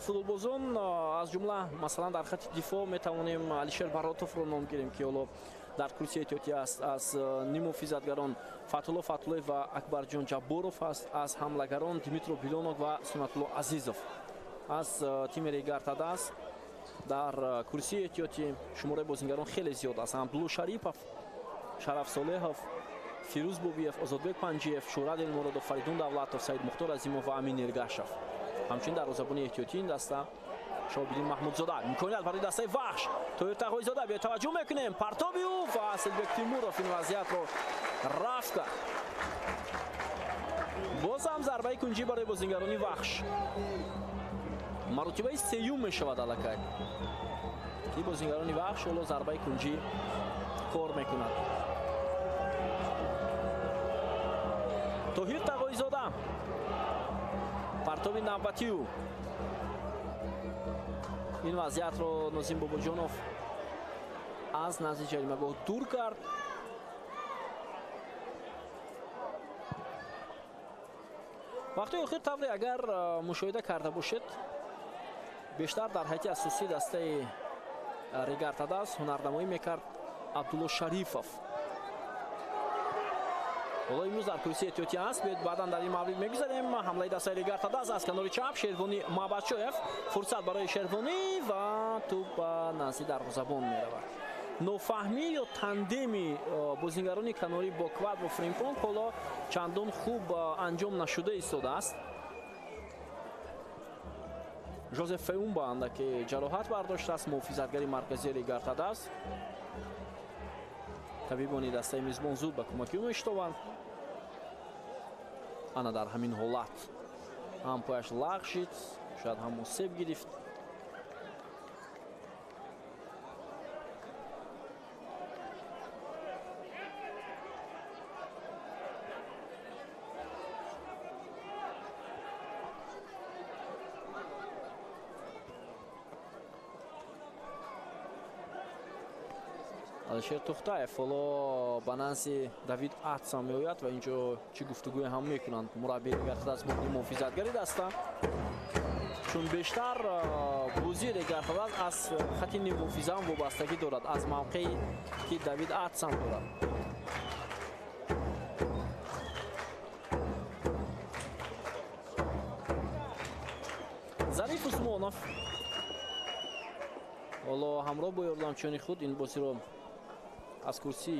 футболбозон аз ҷумла масалан дар хати дифоъ метавонем Алишер Баротовро ном гирем, ки ҳоло дар курсии эҳтиётӣ аст. Аз нимуфизатгарон Фатулло Фатуллоев ва Акбарҷон Ҷабборов аст. Аз ҳамлагарон Дмитро Билонов ва Сунатулло Азизов. Аз тими Регар-ТадАЗ дар курсии эҳтиётӣ шумораи бозингарон хеле зиёд аст. Абдулло Шарипов, Шараф Солеҳов, Фирӯз Бобиев, Озодбек Панҷиев, Шӯҳрат Элмуродов, Фаридун Давлатов, Саид Мухтор Азимов ва Амин Эргашев. Ҳамчунин дар розабони эҳтиётии ин даста Шоҳобиддин Маҳмудзода. Имконият барои дастаи Вахш. Тоҳир Тағоизода, биё таваҷҷӯҳ мекунем. Партоби ӯ ва Асилбек Тимуров ин вазъиятро рафт кард. Боз ҳам зарбаи кунҷӣ барои бозингарони Вахш. Маротибаи сеюм мешавад аллакай, ки бозингарони Вахш ҳоло зарбаи кунҷӣ кор мекунад. Тоҳир Тағоизода, партоби навбатии ӯ. Ин вазъиятро Нозим Бобоҷонов аз назди ҷаримагоҳ дур кард. Вақтҳои охир тавре агар мушоҳида карда бошед, бештар дар ҳайати асосии дастаи Регар-ТадАЗ ҳунарнамоӣ мекард Абдулло Шарифов. Ҳоло имрӯз дар курсии эҳтиётӣ аст. Биёед баъдан дар ин маврид мегузарем. Ҳамлаи дастаи Регар-ТадАЗ аз канори чап, Шервонӣ Маҳбадшоев. Фурсат барои Шервонӣ ва тӯб ба назди дарвозабон меравад. Нофаҳмӣ ё тандеми бозингарони канорӣ бо Квадро Фримпонг ҳоло чандон хуб анҷом нашуда истодааст. Жозеф Феумба андаке ҷароҳат бардоштааст, муҳофизатгари марказии Регар-ТадАЗ. Табибони дастаи мизбон зуд ба кӯмаки ӯ мешитобанд. Ана дар ҳамин ҳолат ҳам пояш лағжид, шояд ҳам осеб гирифт. Алишер Тухтаев ҳоло ба назди Давид Атса меояд ва инҷо чӣ гуфтугӯе ҳам мекунанд мураббии Регар-ТадАЗ бо муҳофизатгари даста, чун бештар бозии Регар-ТадАЗ аз хати ниммуҳофиза вобастагӣ дорад, аз мавқее ки Давид Атсам дорад. Зариф Усмонов ҳоло ҳамроҳ бо ёрдамчиёни худ ин бозиро аз курсӣ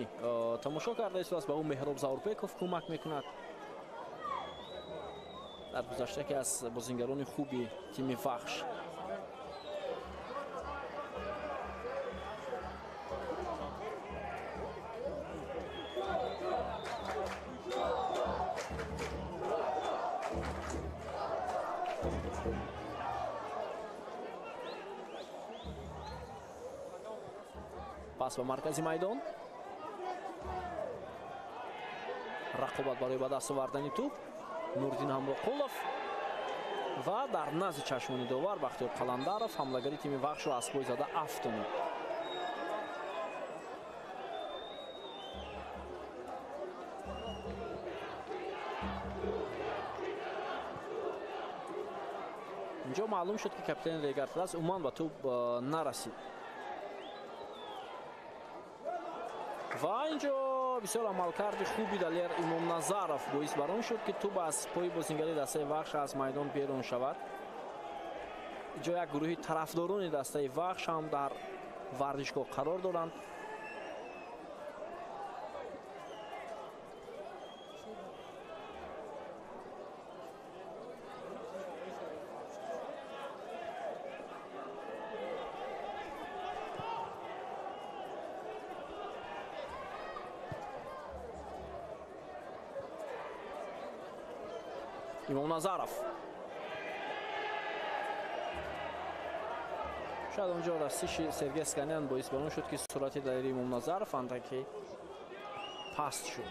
тамошо карда истодааст. Ба ӯ Меҳроб Заурбеков кӯмак мекунад. Дар гузашта яке аз бозингарони хуби тими Вахш. Пас ба маркази майдон. Рақобат барои ба даст овардани тӯб. Нуриддин Ҳамроқулов ва дар назди чашмони довар Бахтиёр Қаландаров ҳамлагари тими Вахшро аз пой зада афтонид. Инҷо маълум шуд, ки капитани Регар-ТадАЗ умуман ба тӯб нарасид. Ва инҷо бисёр амалкарди хуби Далер Имомназаров боис бар он шуд, ки тӯб аз пои бозингари дастаи Вахш аз майдон берун шавад. Инҷо як гурӯҳи тарафдорони дастаи Вахш ҳам дар варзишгоҳ қарор доранд. Имомназаров. Шояд онҷо расиши Сергей Сканян боис бар он шуд, ки суръати Далери Имомназаров андаке паст шуд.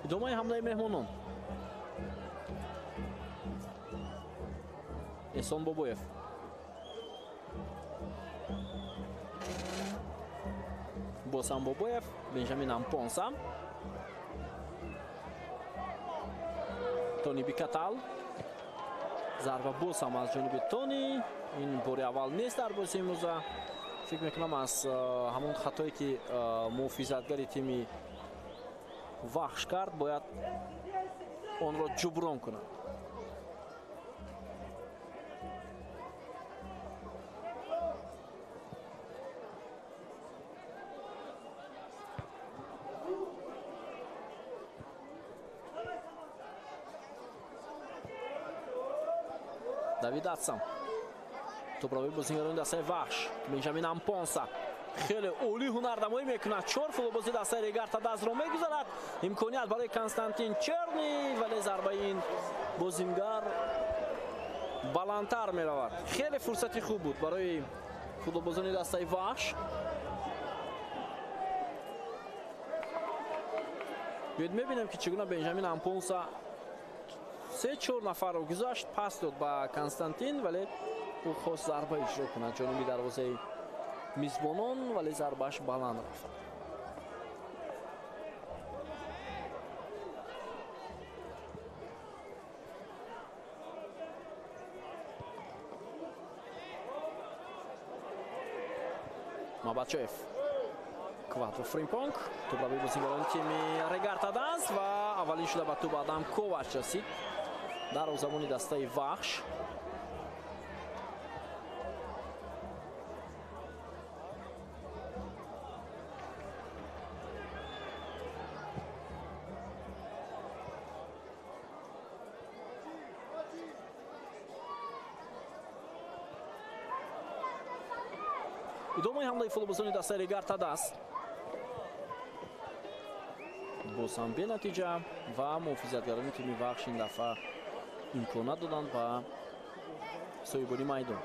Идомаи ҳамлаи меҳмонон. Эҳсон Бобоев. Боз ҳам Бобоев, Бенҷамин Ампонса. Тони Бикатал. Зарба боз ҳам аз ҷониби Тони. Ин бори аввал нест дар бозии имрӯза. Фикр мекунам аз ҳамон хатое, ки муҳофизатгари тими Вахш кард, бояд онро ҷуброн кунад. Давид Атсам. Тӯбравии бозингарони дастаи Вахш. Бенҷамин Ампонса хеле олӣ ҳунарнамоӣ мекунад. 4 футболбози дастаи Регар-ТадАЗро мегузарад. Имконият барои Константин Черни, вале зарбаи ин бозингар баландтар меравад. Хеле фурсати хуб буд барои футболбозони дастаи Вахш. Биёед мебинем, ки чӣ гуна Бенҷамин Ампонса 3-4 нафарро гузашт, пас дод ба Константин, вале ӯ хост зарба иҷро кунад ҷониби дарвозаи мизбонон, вале зарбааш баланд рафт. Мабачоев. Квадро Фримпонг. Тӯбравии бозингарони тими Регар-ТадАЗ ва аввалин шуда ба тӯб Адам Ковач расид. Дарвозабони дастаи Вахш. Идомаи ҳамлаи футболбозони дастаи Регар-ТадАЗ. Боз ҳам бенатиҷа ва муҳофизатгарони тими Вахш ин дафъа имкон надоданд ба соҳибони майдон.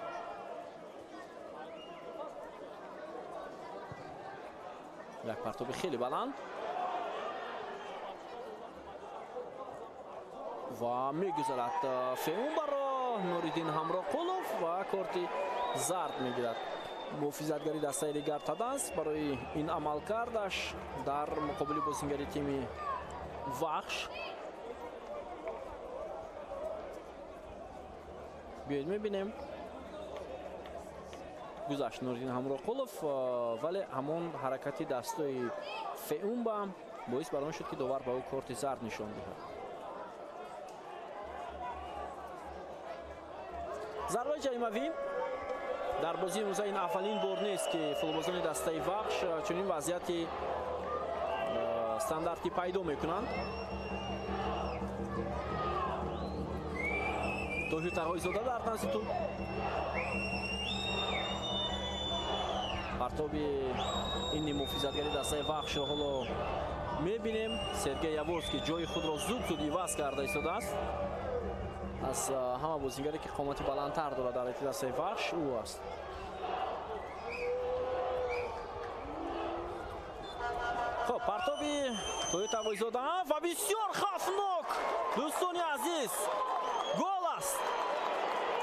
Як партоби хеле баланд ва мегузарад Феумбаро. Нуриддин Ҳамроқулов ва корти зард мегирад. Муҳофизатгари дастаи Регар-ТадАЗ барои ин амалкардаш дар муқобили бозингари тими Вахш. Биёед мебинем. Гузашт Нуриддин Ҳамроқулов, вале ҳамон ҳаракати дастои Феумба боис бар он шуд, ки довар ба ӯ корти зард нишон диҳад. Зарбаи ҷаримавӣ дар бозии имрӯза ин аввалин бор нест, ки футболбозони дастаи Вахш чунин вазъияти стандартӣ пайдо мекунанд. Тоҳир Тағоизода дар назди тӯб. Партоби ин муҳофизатгари дастаи Вахшро ҳоло мебинем. Сергей Яворский ҷои худро зуд-зуд иваз карда истодааст. Аз ҳама бозингаре ки қомати баландтар дорад дар дастаи Вахш ӯ аст. Хоб, партоби Тоҳир Тағоизода ва бисёр хавфнок, дӯстони азиз, гол аст.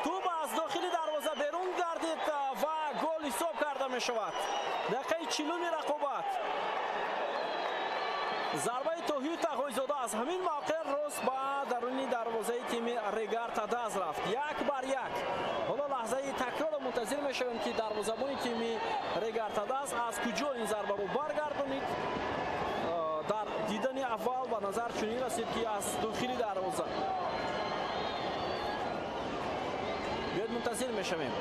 Тӯб аз дохили дарвоза берун гардид ва гол ҳисоб карда мешавад. Дақиқаи 40-уми рақобат. Зарбаи Тоҳир Тағоизода аз ҳамин мавқеъ рост ба даруни дарвозаи тими Регар Тадаз рафт. 1-1. Ҳоло лаҳзаи такрорро мунтазир мешавем, ки дарвозабони тими Регар Тадаз аз куҷо ин зарбаро баргардонид. Дар дидани аввал ба назар чунин расид, ки аз дохили дарвоза. Биёед мунтазир мешавем.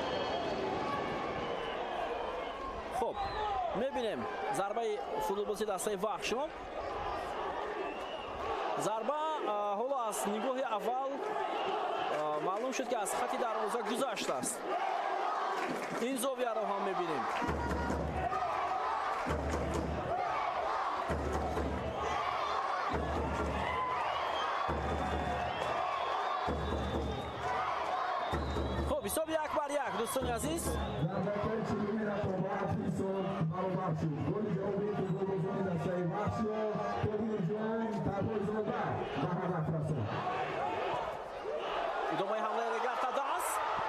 Хуб, мебинем зарбаи футболбози дастаи Вахшро. Зарба ҳоло аз нигоҳи аввал маълум шуд, ки аз хати дарвоза гузаштааст. Ин зовияро ҳам мебинем. Хуб, ҳисоб 1-1, дӯстони азиз. Идомаи ҳамлаи Регар Тадаз,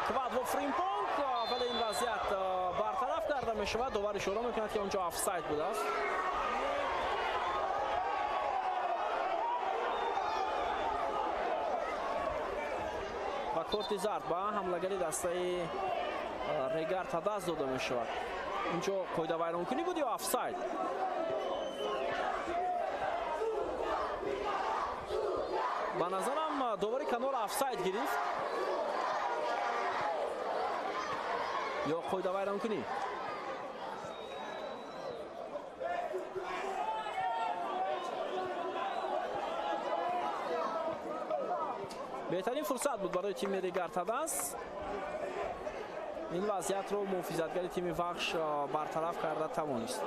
Квадво Фримпонг, вале ин вазъият бартараф карда мешавад. Довар ишора мекунад, ки онҷо офсайд будааст. Ва корти зард ба ҳамлагари дастаи Регар Тадаз дода мешавад. Инҷо қоидавайронкунӣ буд ё офсайд? Ба назарам довари канор офсайд гирифт ё қоидавайронкунӣ. Беҳтарин фурсат буд барои тими Регар Тадаз. Ин вазъиятро муҳофизатгари тими Вахш бартараф карда тавонист.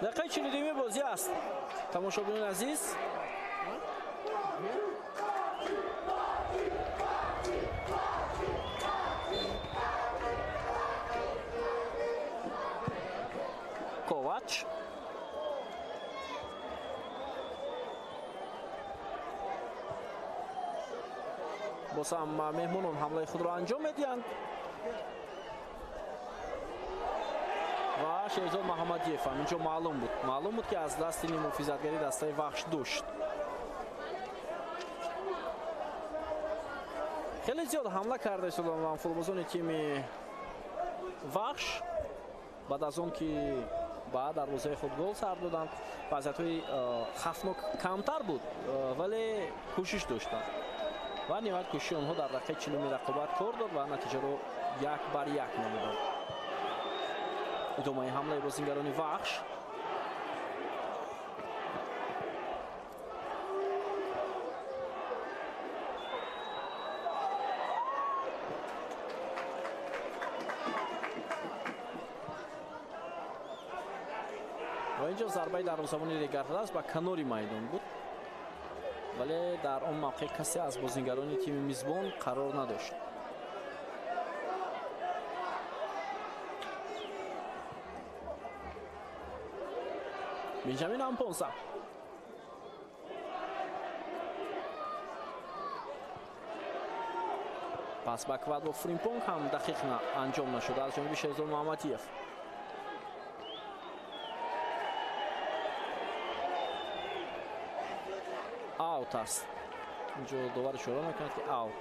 Дақиқаи 42-уми бозӣ аст. Тамошобинони азиз, Ковач. Боз ҳам меҳмонон ҳамлаи худро анҷом медиҳанд ва Шерзод Муҳаммадиев ҳам инҷо маълум буд. Маълум буд, ки аз дасти муҳофизатгари дастаи Вахш дошт. Хеле зиёд ҳамла карда истоданд футболбозони тими Вахш. Баъд аз он ки ба дарвозаи худ гол сар доданд, вазъиятҳои хавфнок камтар буд, вале кӯшиш доштанд ва ниҳоят кӯшиши онҳо дар дақиқаи 40-уми рақобат кор дод ва натиҷаро 1-1 намуданд. Идомаи ҳамлаи бозингарони Вахш. Ва инҷо зарбаи дарвозабони Регар Тадаз ба канори майдон буд, вале дар он мавқеъ касе аз бозингарони тими мизбон қарор надошт. Бенҷамин Ампонса. Пас ба Квадво Фримпонг ҳам дақиқ анҷом нашуд аз ҷониби Шерзод Муҳаммадиев. Аут аст. Инҷо довар ишора мекунад, ки аут.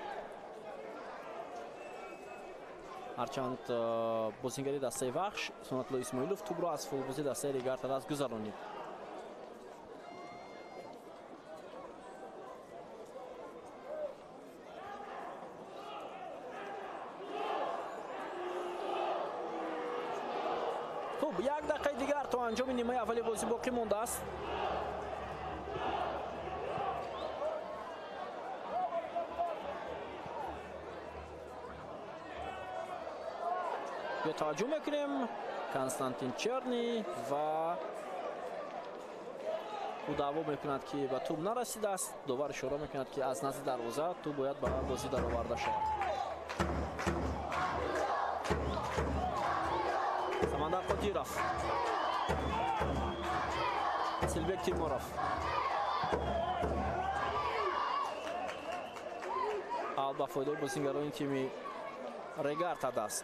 Ҳарчанд бозингари дастаи Вахш Сунатулло Исмоилов тӯбро аз футболбози дастаи Регар Тадаз гузаронид. Як дақиқаи дигар то анҷоми нимаи аввали бозӣ боқӣ мондааст. Ё таваҷҷӯҳ мекунем Константин Черни ва ӯ даъво мекунад, ки ба тӯб нарасидааст. Довар ишора мекунад, ки аз назди дарвоза тӯб бояд ба бозӣ дароварда шавад. Самандар Қодиров, Асилбек Тимуров, аут ба фоидаи бозингарони тими Регар Тадас.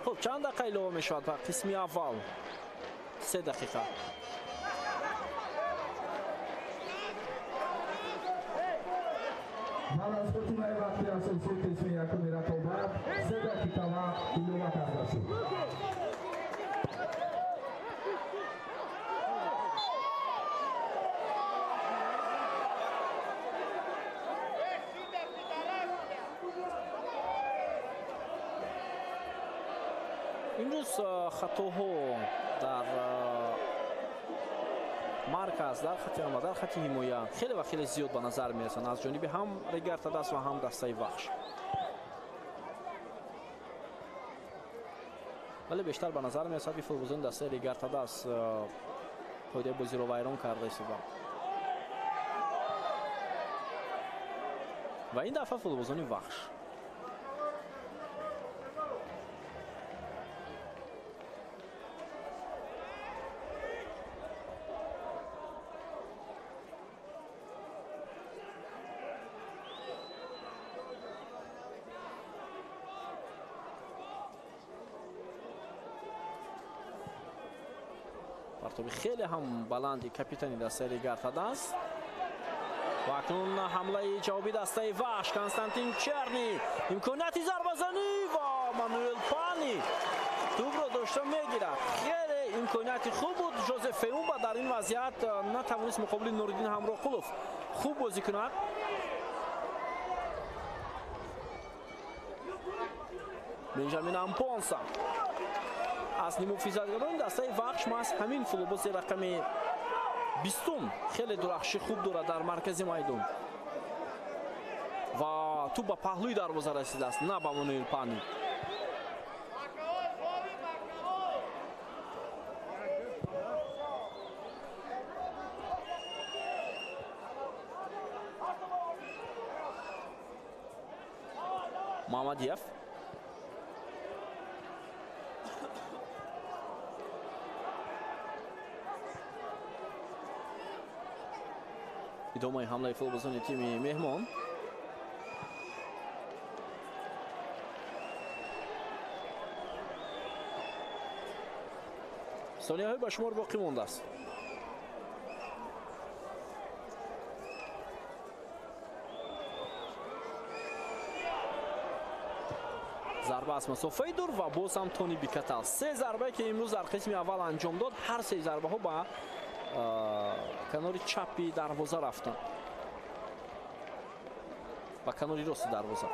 Хуб, чанд дақиқа илова мешавад ба қисми аввал? 3 дақиқа. Баъд аз хотимаи вақти асосии қисми якуми рақобат 3 дақиқа вақт илова карда шуд. Имрӯз хатоҳо дар марказ, дар хати ҳамла, дар хати ҳимоя хеле ва хеле зиёд ба назар мерасанд аз ҷониби ҳам Регар Тадас ва ҳам дастаи Вахш. Вале бештар ба назар мерасад, ки футболбозони дастаи Регар Тадас қоидаи бозиро вайрон карда истоданд. Ва ин дафъа футболбозони Вахш. Партоби хеле ҳам баланди капитани дастаи Регар Тадас. Ва акнун ҳамлаи ҷавоби дастаи Вахш. Константин Черни, имконияти зарбазанӣ ва Мануэл Пани тӯбро дошта мегирад. Хеле имконияти хуб буд. Жозеф Феумба дар ин вазъият натавонист муқобили Нуриддин Ҳамроқулов хуб бозӣ кунад. Бенҷамин Ампонса аз нимуфизатгарони дастаи Вахш маҳз ҳамин футболбози рақами 20 хеле дурахши хуб дорад дар маркази майдон ва тӯб ба паҳлӯи дарвоза расидааст, на ба Мануэл Пани. Мамадиев идомаи ҳамлаи футболбозони тими меҳмон. Сонияҳои ба шумор боқӣ мондааст. Зарба аз масофаи дур ва боз ҳам Тони Бикатал. 3 зарбае ки имрӯз дар қисми аввал анҷом дод, ҳар 3 зарбаҳо ба канори чапи дарвоза рафтанд, ба канори рости дарвоза.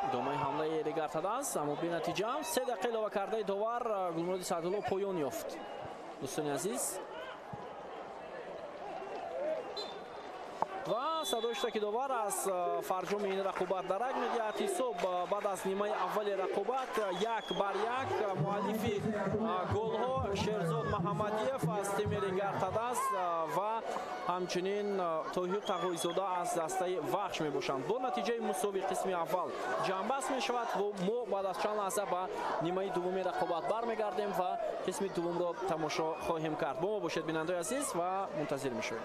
Идомаи ҳамлаи Регар Тадас, аммо бенатиҷа. 3 дақиқа илова кардаи довар Гулмуроди Саъдулло поён ёфт. Дӯстони азиз, ва садои штаки довар аз фарҷоми ин рақобат дарак медиҳад. Ҳисоб баъд аз нимаи аввали рақобат 1-1. Муаллифи голҳо Шерзод Маҳаммадиев аз тими Регар Тадас ва ҳамчунин Тоҳир Тағоизода аз дастаи Вахш мебошанд. Бо натиҷаи мусовии қисми аввал ҷамъбаст мешавад ва мо баъд аз чанд лаҳза ба нимаи дуввуми рақобат бармегардем ва қисми дуввумро тамошо хоҳем кард. Бо мо бошед, бинандаи азиз, ва мунтазир мешавем.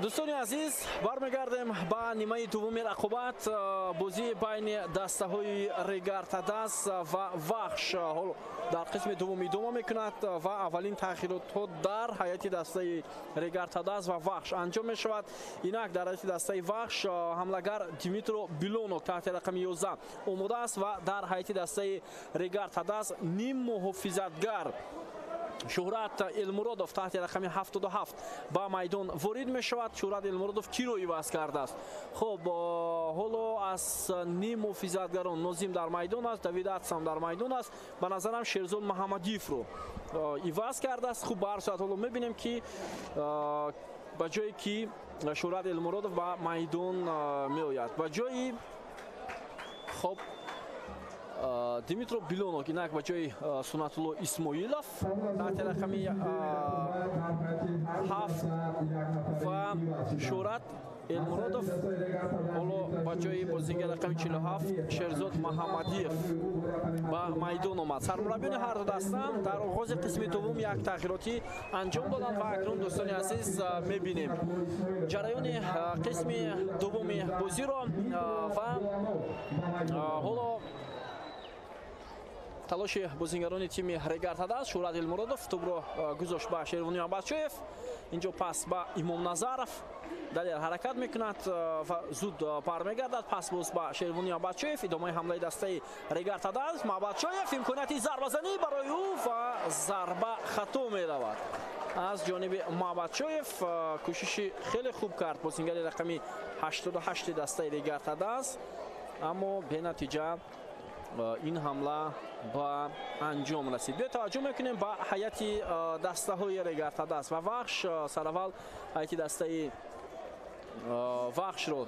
Дӯстони азиз, бармегардем ба нимаи дуввуми рақобат. Бозии байни дастаҳои Регар-ТадАЗ ва Вахш ҳоло дар қисми дуввум идома мекунад ва аввалин тағйиротҳо дар ҳайати дастаи Регар-ТадАЗ ва Вахш анҷом мешавад. Инак дар ҳайати дастаи Вахш ҳамлагар Димитро Билонок таҳти рақами 11 омода аст ва дар ҳайати дастаи Регар-ТадАЗ ним муҳофизатгар Шуҳрат Элмуродов таҳти рақами 77 ба майдон ворид мешавад. Шуҳрат Элмуродов киро иваз кардааст? Хуб, ҳоло аз ним муҳофизатгарон Нозим дар майдон аст, Давид Атсам дар майдон аст. Ба назарам Шерзод Маҳамадиевро иваз кардааст. Хуб, ба ҳар сурат ҳоло мебинем ки ба ҷое ки Шуҳрат Элмуродов ба майдон меояд, ба ҷои хуб Димитро Билонок, инак ба ҷои Сунатулло Исмоилов таҳти рақами 7 ва Шӯҳрат Элмуродов ҳоло ба ҷои бозингар рақами 47 Шерзод Маҳамадиев ба майдон омад. Сармураббиёни ҳар ду даста дар оғози қисми дуввум як тағйиротӣ анҷом доданд ва акнун дӯстони азиз мебинем ҷараёни қисми дуввуми бозиро ва ҳоло талоши бозингарони тими Регар-ТадАЗ. Шӯҳрат Элмуродов тӯбро гузошт ба Шервони Аббасчоев, инҷо пас ба Имомназаров, Далер ҳаракат мекунад ва зуд бармегардад, пас боз ба Шервони Аббасчоев. Идомаи ҳамлаи дастаи Регар-ТадАЗ. Аббасчоев имконияти зарбазанӣ барои ӯ ва зарба хато меравад аз ҷониби Мабатчоев. Кӯшиши хеле хуб кард бозингари рақами 88 дастаи Регар-ТадАЗ, аммо бенатиҷа ин ҳамла ба анҷом расид. Биё таваҷҷӯҳ мекунем ба ҳайати дастаҳои Регар-ТадАЗ ва Вахш. Сараввал ҳайати дастаи Вахшро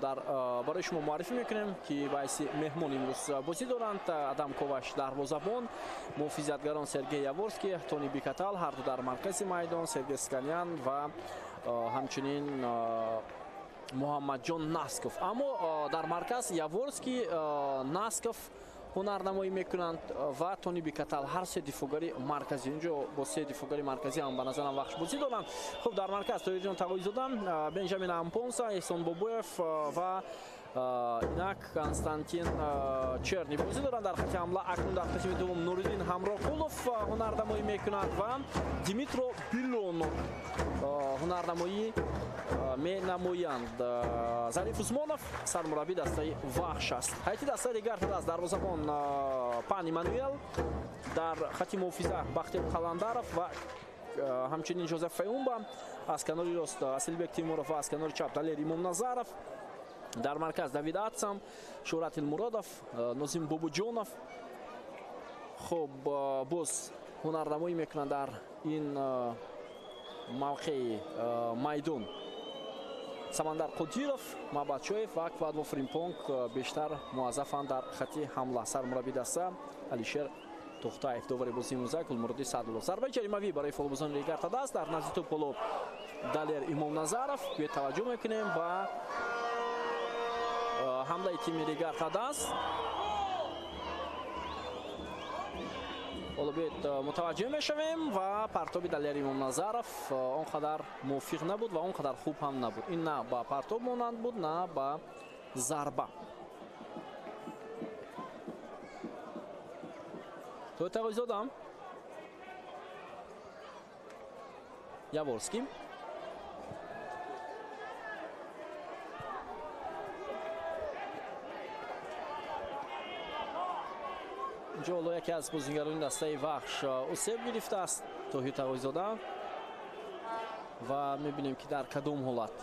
барои шумо муаррифӣ мекунем ки ба ҳайси меҳмон имрӯз бозӣ доранд. Адам Коваш дарвозабон, муҳофизатгарон Сергей Яворский, Тони Бикатал, ҳар ду дар маркази майдон, Сергей Сканян ва ҳамчунин Муҳаммадҷон Насков. Аммо дар марказ Яворский, Насков ҳунарнамоӣ мекунанд ва Тони Бикатал, ҳар се дифоъгари марказӣ. Инҷо бо се дифоъгари марказӣ ҳам ба назарам Вахш бозӣ доранд. Хуб, дар марказ Тоҳирҷон Тағоизода, Бенҷамин Ампонса, Эҳсон Бобоев ва инак Константин Черни бозӣ доранд. Дар хати ҳамла акнун дар қисми дуввум Нуриддин Ҳамроқулов ҳунарнамоӣ мекунад ва Димитро Билонов ҳунарнамоӣ менамоянд. Зариф Усмонов сармураббии дастаи Вахш аст. Ҳайати дастаи Регар-ТадАЗ дарвозабон Пан Иммануэл, дар хати муҳофиза Бахтиёр Қаландаров ва ҳамчунин Жозеф Феумба, аз канори рост Асилбек Тимуров ва аз канори чап Далер Имомназаров, дар марказ Давид Атсам, Шӯҳрат Элмуродов, Нозим Бобоҷонов. Хуб, боз ҳунарнамоӣ мекунанд дар ин мавқеи майдон Самандар Қодиров, Мабатчоев ва Квадво Фримпонг бештар муаззафанд дар хати ҳамла. Сармураббии даста Алишер Тохтаев, довари бозии имрӯза Гулмуроди Саъдулло. Зарбаи ҷаримавӣ барои фолбозони Регар-ТадАЗ. Дар назди тӯб ҳоло Далер Имомназаров. Биёед таваҷҷӯҳ мекунем ба ҳамлаи тими Регар-ТадАЗ. Ҳоло биёед мутаваҷҷӯҳ мешавем ва партоби Далер Имомназаров он қадар мувофиқ набуд ва он қадар хуб ҳам набуд. Ин на ба партоб монанд буд, на ба зарба. Тоҳир Тағоизода, Яворский, инҷо ҳоло яке аз бозингарони дастаи Вахш осеб гирифтааст, Тоҳир Тағоизода, ва мебинем ки дар кадом ҳолат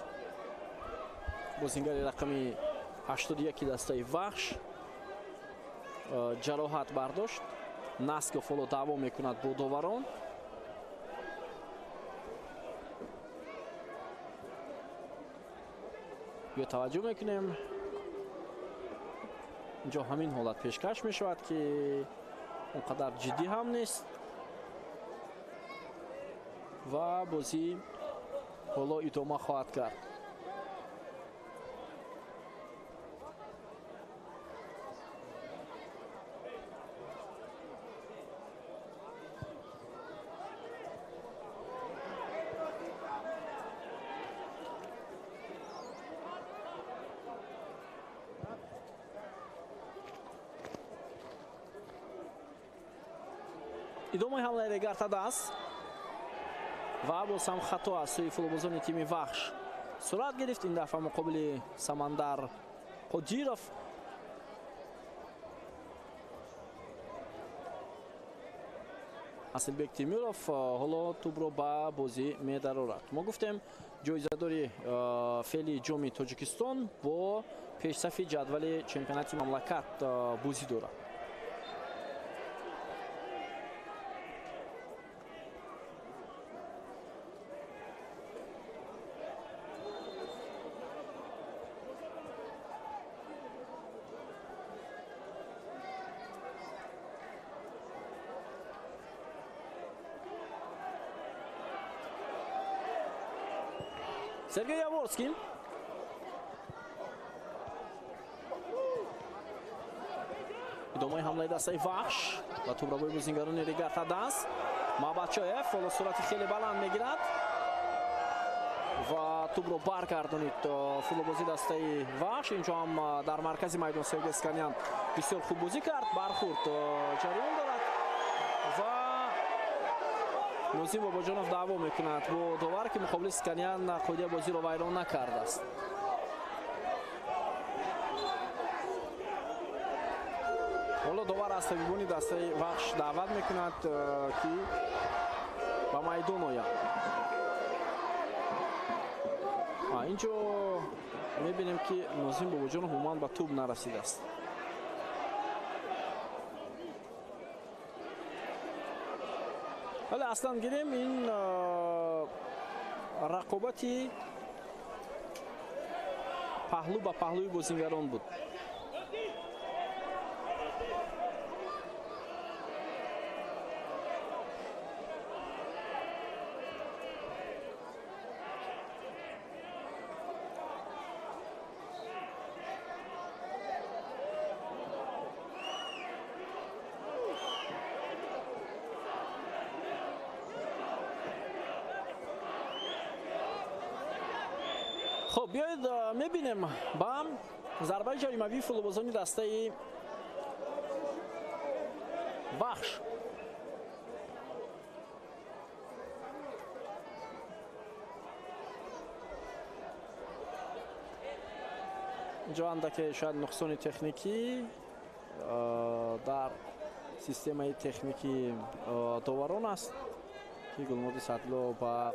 бозингари рақами 81 дастаи Вахш ҷароҳат бардошт. Насков ҳоло даъво мекунад бо доварон. Биё таваҷҷӯҳ мекунем, инҷо ҳамин ҳолат пешкаш мешавад ки он қадар ҷиддӣ ҳам нест ва бозӣ ҳоло идома хоҳад кард. Идомаи ҳамлаи Регар-ТадАЗ ва боз ҳам хато аз сӯи футболбозони тими Вахш сурат гирифт. Ин дафъа муқобили Самандар Қодиров. Асилбек Темиров ҳоло тӯбро ба бозӣ медарорад. Мо гуфтем, ҷоизадори феъли ҷоми Тоҷикистон бо пешсафи ҷадвали чемпионати мамлакат бозӣ дорад. Сергей Яворский. Идомаи ҳамлаи дастаи Вахш ва тӯбрабои бозингарони Регар-ТадАЗ. Мабачоев ҳоло суръати хеле баланд мегирад ва тӯбро баргардонид футболбози дастаи Вахш. Инҷо ҳам дар маркази майдон Сергей Сканян бисёр хуб бозӣ кард, бархӯрд ҷараён дорад ва Нозим Бобоҷонов даъво мекунад бо довар, ки муқобили Сканян қоидаи бозиро вайрон накардааст. Ҳоло довар аз табибони дастаи Вахш даъват мекунад, ки ба майдон ояд. Инҷо мебинем, ки Нозим Бобоҷонов умуман ба тӯб нарасидааст. Вале аслан гирем, ин рақобати паҳлӯ ба паҳлӯи бозингарон буд. Хоб, биёед мебинем ба зарбаи ҷаримавии футболбозони дастаи Вахш. Инҷо андаке шояд нуқсони техникӣ дар системаи техникии доварон аст, ки Гулмоди Садло ба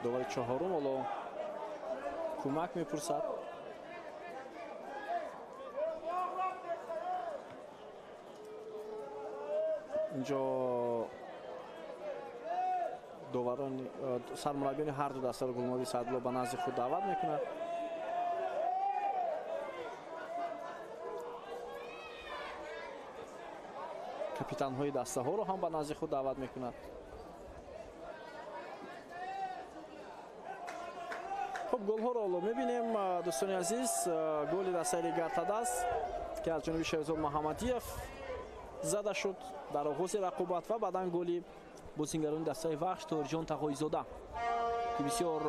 довари чоҳорум ҳоло кӯмак мепурсад. Инҷо доварон, сармураббиёни ҳар ду дастаро Гулмоди Садло ба назди худ даъват мекунад. Капитанҳои дастаҳоро ҳам ба назди худ даъват мекунад. Хуб, голҳоро ҳоло мебинем, дӯстони азиз. Голи дастаи Регар-ТадАЗ, ки аз ҷониби Шерзод Муҳаммадиев зада шуд дар оғози рақобат, ва баъдан голи бозингарони дастаи Вахш Тоҳирҷон Тағоизода, ки бисёр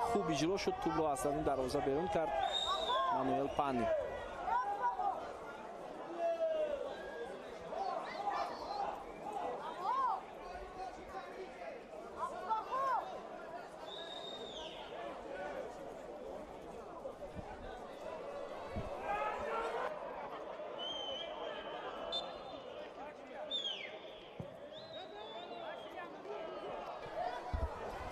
хуб иҷро шуд, тӯбро аз замин дарвоза берун кард Мануэл Пани.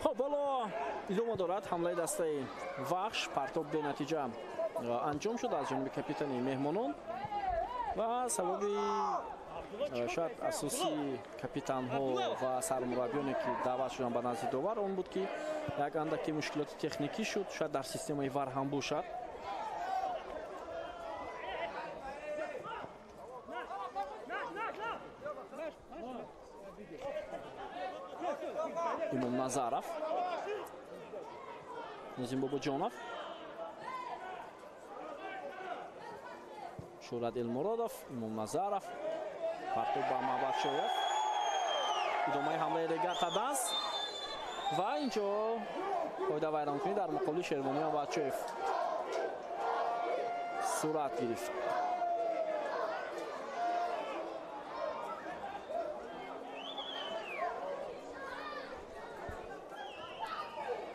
Хоб, ҳоло идома дорад ҳамлаи дастаи Вахш. Партоб бенатиҷа анҷом шуд аз ҷониби капитани меҳмонон ва сабаби шояд асосии капитанҳо ва сармураббиёне, ки даъват шуданд ба назди довар, он буд, ки як андаке мушкилоти техникӣ шуд, шояд дар системаи вар ҳам бошад. Имом Назаров, Нозим Бобоҷонов, Шӯҳрат Элмуродов, Имом Назаров, партоб ба Мабадшоев. Идомаи ҳамлаи Регар-ТадАЗ ва инҷо қоида вайронкунӣ дар муқобили Шервони Мабадшоев сурат гирифт.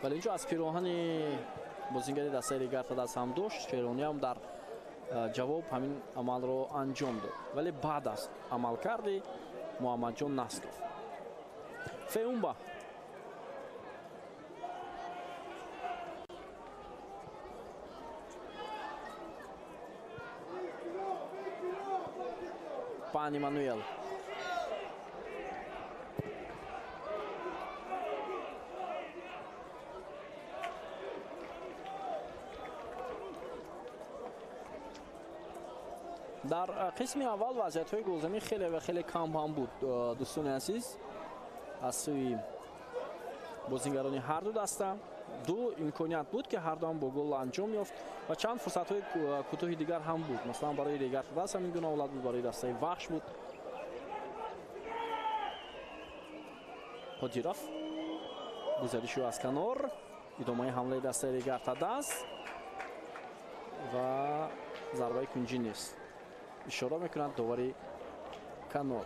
Вале инҷо аз пироҳани бозингари дастаи Регар-ТадАЗ ҳам дошт. Шеронӣ ҳам дар ҷавоб ҳамин амалро анҷом дод, вале баъд аз амалкарди Муҳаммадҷон Насков. Феумба Пан Эммануэл. Дар қисми аввал вазъиятҳои голзанӣ хеле ва хеле кам ҳам буд, дӯстони азиз, аз сӯи бозингарони ҳар ду даста. Ду имконият буд, ки ҳар дуам бо гол анҷом ёфт ва чанд фурсатҳои кӯтоҳи дигар ҳам буд. Масалан, барои Регар-ТадАЗ ҳамин гуна ҳолат буд, барои дастаи Вахш буд. Қодиров гузариши аз канор, идомаи ҳамлаи дастаи Регар-ТадАЗ ва зарбаи кунҷӣ нест. Ишора мекунад довари канор.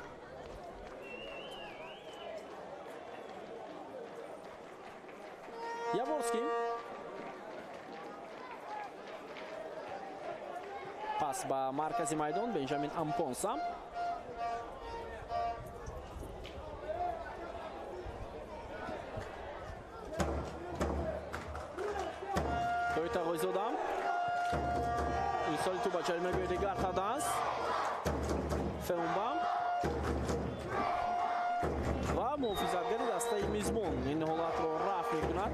Яворский пас ба маркази майдон Бенҷамин Ампонса. Тоита Ғойзода. Ирсоли тӯб ба ҷаримагоҳи Регар-ТадАЗ. Феумба ва муҳофизатгари дастаи мизбон ин ҳолатро рафъ мекунад.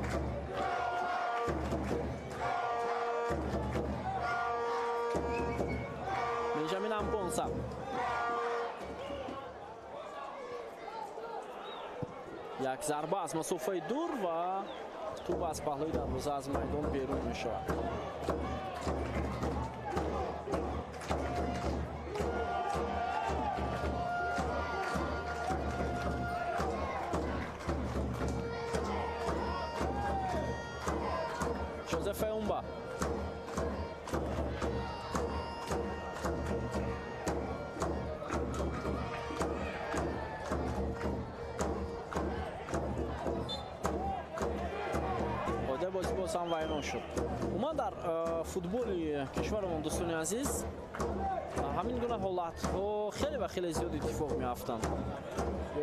Бенҷамин Ампонса. Як зарба аз масофаи дур ва тӯб аз паҳлӯи дарвоза аз майдон берун мешавад. Феумба. Ода бозӣ боз ҳам вайрон шуд. Умуман дар футболи кишварамон, дӯстони азиз, ҳамин гуна ҳолатҳо хеле ва хеле зиёд иттифоқ меафтанд.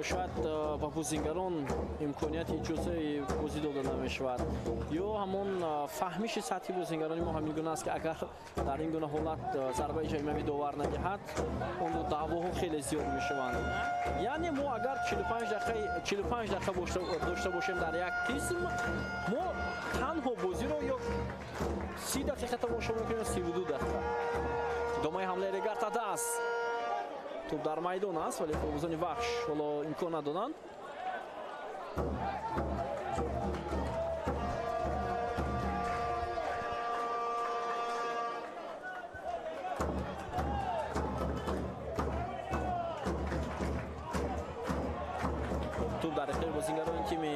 Ё шояд ба бозингарон имконияти иҷозаи бозӣ дода намешавад, ё ҳамон фаҳмиши сатҳи бозингарони мо ҳамин гуна аст, ки агар дар ин гуна ҳолат зарбаи ҷаримавӣ довар надиҳад, он даъвоҳо хеле зиёд мешаванд. Яъне мо агар 45 дақиқа дошта бошем дар як қисм, мо танҳо бозиро ё 30 дақиқа тамошо мекунем, ё 32 дақиқа. Идомаи ҳамлаи Регар-ТадАЗ. Тӯб дар майдон аст, вале футболбозони Вахш ҳоло имкон надоданд. Тӯб дар ихтиёри бозингарони тими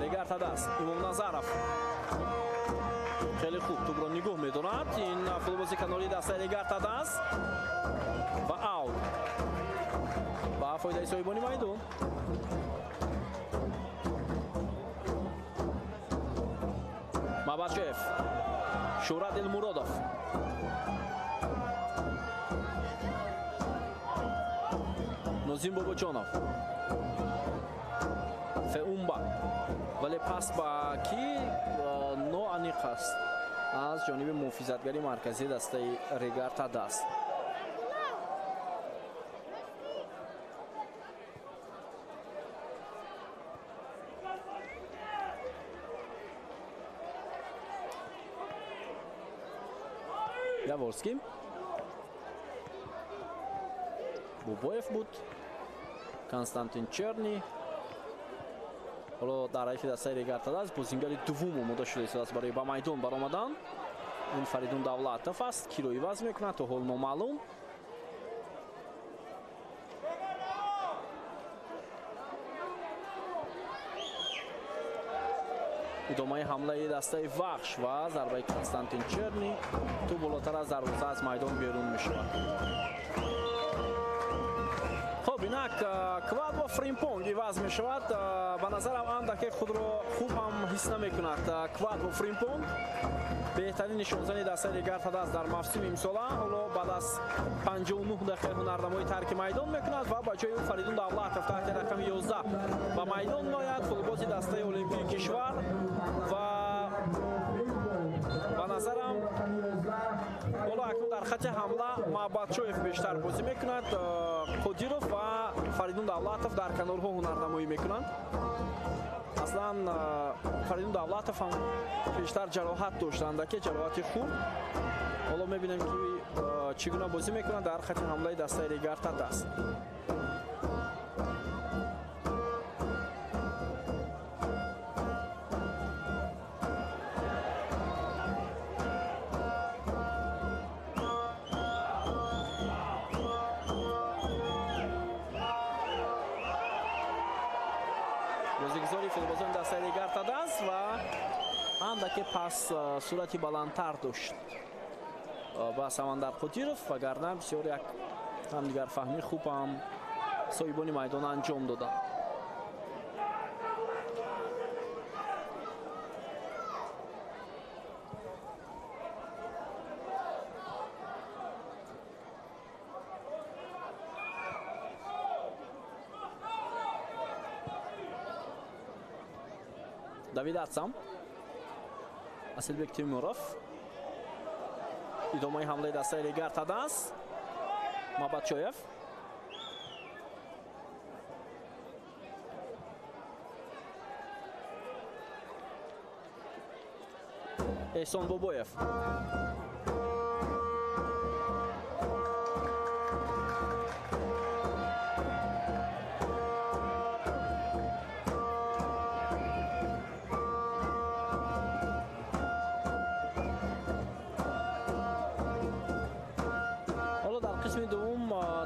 Регар-ТадАЗ. Имомназаров хеле хуб тӯбро нигоҳ медорад. Ин футболбози канории дастаи Регар-ТадАЗ ва аут ба фоидаи соҳибони майдон. Мабачев, Шӯҳрат Элмуродов. Нозим Бобоҷонов. Феумба. Вале пас ба ки ноаниқ аст аз ҷониби муҳофизатгари марказии дастаи Регар-ТадАЗ. Яворский. Бобоев буд. Константин Черни. Ҳоло дар ҳайати дастаи Регар-ТадАЗ бозингари дуввум омода шуда истодааст барои ба майдон баромадан. Ин Фаридун Давлатов аст. Киро иваз мекунад, то ҳол номаълум. Идомаи ҳамлаи дастаи Вахш ва зарбаи Константин Черни. Тӯб болотар аз дарвоза аз майдон берун мешавад. Хоб, инак Инак Квадво Фримпонг иваз мешавад. Ба назарам андаке худро хуб ҳам ҳис намекунад. Квадво Фримпонг беҳтарин нишонзани дастаи Регар-ТадАЗ дар мавсими имсола. Ҳоло баъд аз 59 дақиқаи ҳунарнамоӣ тарки майдон мекунад ва ба ҷои ӯ Фаридун Давлатов таҳти рақами 11 ба майдон меояд. Футболбози дастаи Олимпии кишвар ва ба назарам ҳоло акнун дар хати ҳамла Маҳбатшоев бештар бозӣ мекунад. Қодиров ва Фаридун Давлатов дар канорҳо ҳунарнамоӣ мекунанд. Аслан Фаридун Давлатов ҳам бештар ҷароҳат дошт, андаке ҷароҳати хурд. Ҳоло мебинем ки чӣ гуна бозӣ мекунад дар хати ҳамлаи дастаи Регар-ТадАЗ. Бозигузори футболбозони дастаи Регар-ТадАЗ ва андаке пас сурати баландтар дошт ба Самандар Қодиров, вагарна бисёр як ҳамдигарфаҳмии хуб ҳам соҳибони майдон анҷом доданд. Давид Атсам, Асилбек Тимуров, идомаи ҳамлаи дастаи Регар-ТадАЗ, Мабатшоев, Эҳсон Бобоев.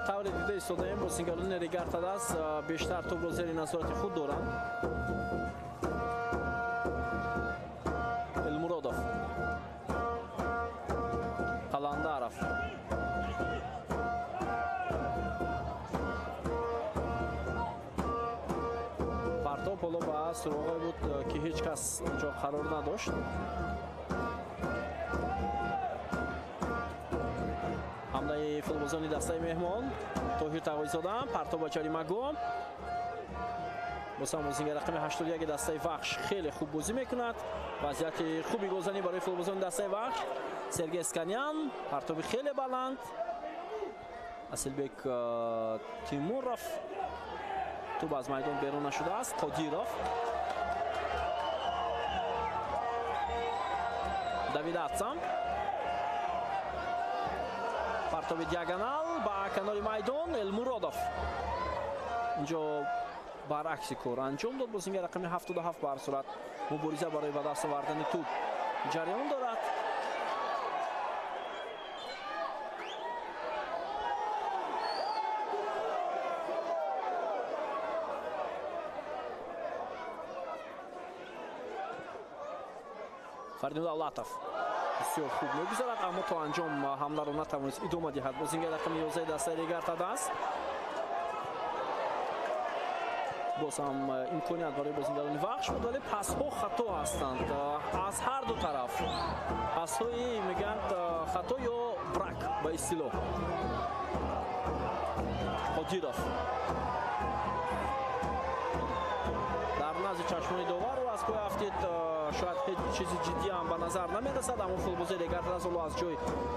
Тавре дида истодаем, бозингарони Регар-ТадАЗ бештар тӯбро зери назорати худ доранд. Элмуродов, Қаландаров, партоб ҳоло ба суроғе буд, ки ҳеҷ кас онҷо қарор надошт. Ҳамлаи футболбозони дастаи меҳмон, Тоҳир Тағоизода, партоб ба ҷаримагоҳ. Боз ҳам бозингар рақами 81 дастаи Вахш хеле хуб бозӣ мекунад. Вазъияти хуби голзанӣ барои футболбозони дастаи Вахш. Сергей Сканян, партоби хеле баланд. Асилбек Тимуров, тӯб аз майдон берун нашудааст. Қодиров, Давид Атсам, партоби диагонал ба канори майдон. Элмуродов инҷо баръакси кор анҷом дод. Бозингар рақами 77 ба ҳар сурат мубориза барои ба даст овардани тӯб ҷараён дорад. Фаридун Давлатов бисёр хуб мегузарад, аммо то анҷом ҳамларо натавонист идома диҳад. Бозингар рақами 11 дастаи Регар-ТадАЗ. Боз ҳам имконият барои бозингарони Вахш буд, вале пасҳо хато ҳастанд аз ҳар ду тараф. Пасҳои мегӯянд хато ё брак ба истилоҳ. Қодиров дар назди чашмони довар аз пой афтид. Шояд ҳеҷ чизи ҷиддӣ ҳам ба назар намерасад, аммо футболбози Регар-ТадАЗ ҳоло аз ҷой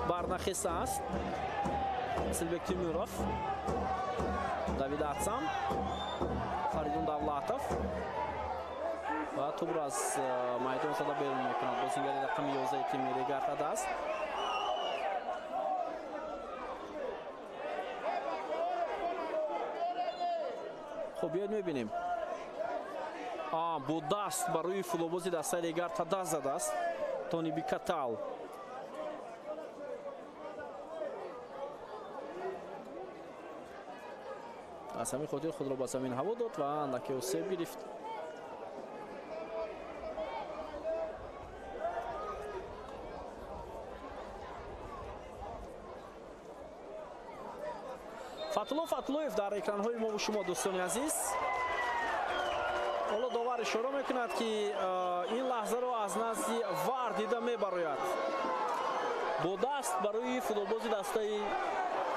барнахеста аст. Асилбек Тимуров, Давид Атсам, Фаридун Давлатов ва тӯбро аз майдон зада берун мекунад. Бозингари рақами 11 тими Регар-ТадАЗ. Хуб, биёед мебинем. Бо даст ба рӯи футболбози дастаи Регар-ТадАЗ задааст Тони Бикатал. Аз ҳамин хотир худро ба замин ҳаво дод ва андаке осеб гирифт. Фатулло Фатуллоев дар экранҳои мо шумо, дӯстони азиз. Ҳоло довар ишора мекунад, ки ин лаҳзаро аз назди ВАР дида мебарояд. Бо даст барои футболбози дастаи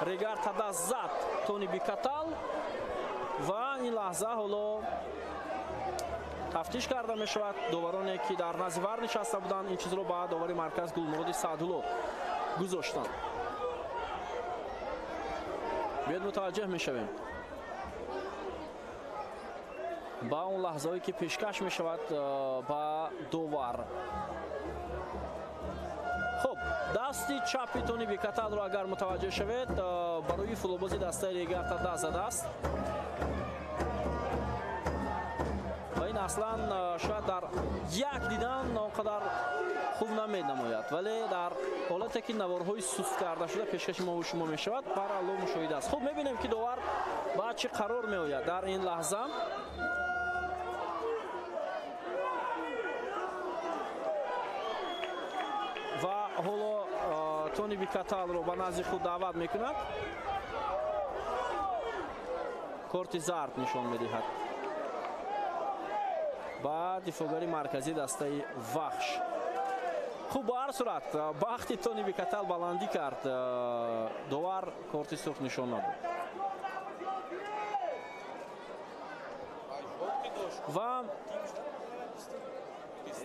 Регар Тадаз зад Тони Бикатал ва ин лаҳза ҳоло тафтиш карда мешавад. Довароне ки дар назди ВАР нишаста буданд, ин чизро ба довари марказ Гулмуроди Саъдулло гузоштанд. Биёед мутаваҷҷеҳ мешавем ба он лаҳзаҳое ки пешкаш мешавад ба довар. Хуб, дасти чапи Тони Бикаталро агар мутаваҷҷеҳ шавед, барои футболбози дастаи Регар Тадаз задааст ва ин аслан шояд дар як дидан он қадар хуб наменамояд, вале дар ҳолате ки наворҳои суст карда шуда пешкаши мо шумо мешавад, баралло мушоҳида аст. Хуб, мебинем ки довар ба чӣ қарор меояд дар ин лаҳза. Ва ҳоло Тони Бикаталро ба назди худ даъват мекунад, корти зард нишон медиҳад ба дифоъгари марказии дастаи Вахш. Хуб, ба ҳар сурат бахти Тони Бикатал баландӣ кард, довар корти сурх нишон надод. Ва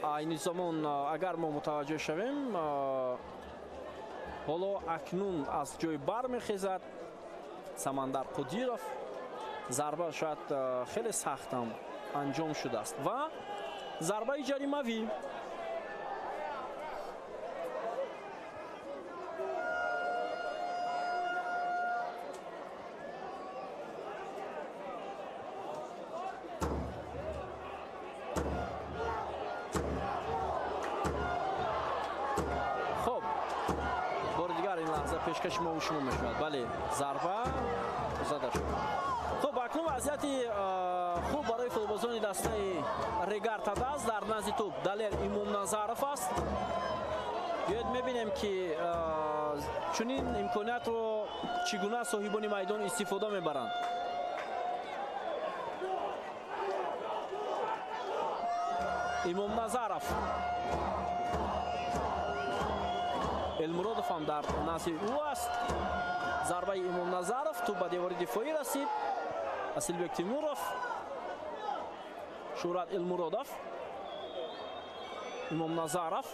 айни замон агар мо мутаваҷҷеҳ шавем, ҳоло акнун аз ҷой бармехезад Самандар Қудиров. Зарба шояд хеле сахтам анҷом шудааст ва зарбаи ҷаримавӣ. Пешкаши мо шумо мешавад. Бале, зарба зада шуд. Хуб, акнун вазъияти хуб барои футболбозони дастаи Регар Тадаз. Дар назди тӯб Далер Имомназаров аст. Биёед мебинем ки чунин имкониятро чӣ гуна соҳибони майдон истифода мебаранд. Имомназаров, Элмуродов ҳам дар назди ӯ аст. Зарбаи Имомназаров, тӯб ба девори дифоӣ расид. Асилбек Тимуров, Шӯҳрат Элмуродов, Имомназаров,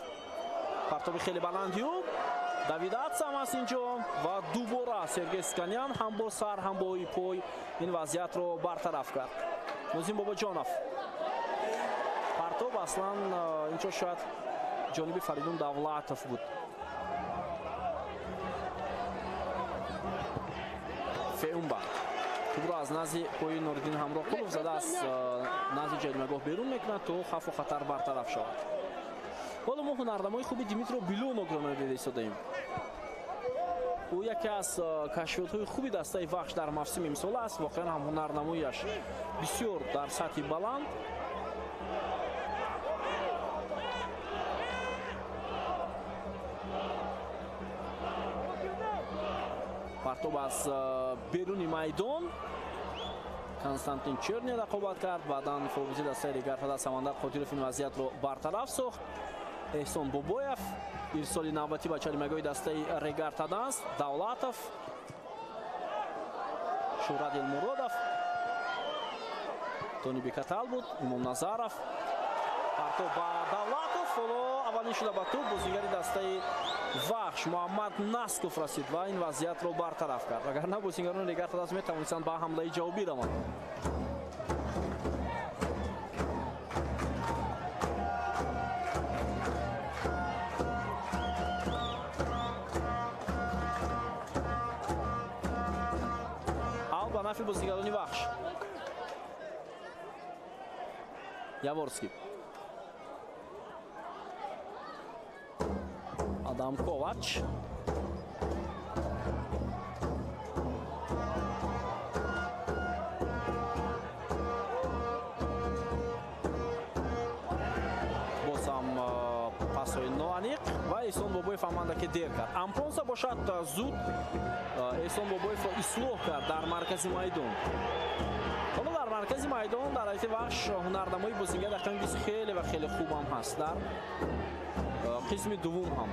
партоби хеле баланди ӯ. Давид Атсам аст инҷо ва дубора Сергей Сканян ҳам бо сар, ҳам бо пой ин вазъиятро бартараф кард. Нозим Бобоҷонов, партоб аслан инҷо шояд ҷониби Фаридун Давлатов буд. Феумба тӯбро аз назди пои Нуриддин Ҳамроқулов зада аз назди ҷаримагоҳ берун мекунад, то хавфу хатар бартараф шавад. Ҳоло мо ҳунарнамои хуби Димитро Билонокро надида истодаем. Ӯ яке аз кашфиётҳои хуби дастаи Вахш дар мавсими имсола аст. Воқеан ҳам ҳунарнамояш бисёр дар сатҳи баланд. Партоб аз беруни майдон Константин Черни рақобат кард. Баъдан футболбози дастаи Регар Тадаз Самандар Қодиров ин вазъиятро бартараф сохт. Эҳсон Бобоев, ирсоли навбатӣ ба ҷаримагоҳи дастаи Регар Тадаз. Давлатов, Шӯҳрат Элмуродов, Тони Бикатал буд, Имомназаров. Партоб ба Давлатов, ҳоло аввалин шуда ба тӯб бозигари дастаи Вахш Муҳаммад Насков расид ва ин вазъиятро бартараф кард. Вагарна бозигарони Регар Тадаз метавонистанд ба ҳамлаи ҷавобӣ раванд. Аут ба нафи бозигарони Вахш. Яворский, Адам Ковач, боз ҳам пасҳои ноаниқ ва Эҳсон Бобоев амандаке дер кард. Ампонса бошад зуд Эҳсон Бобоевро ислоҳ кард дар маркази майдон. Ҳоло дар маркази майдон дар ҳайати Вахш ҳунарнамои бозингар дақиқаи 20 хеле ва хеле хуб ҳам ҳаст дар қисми дуввум ҳам.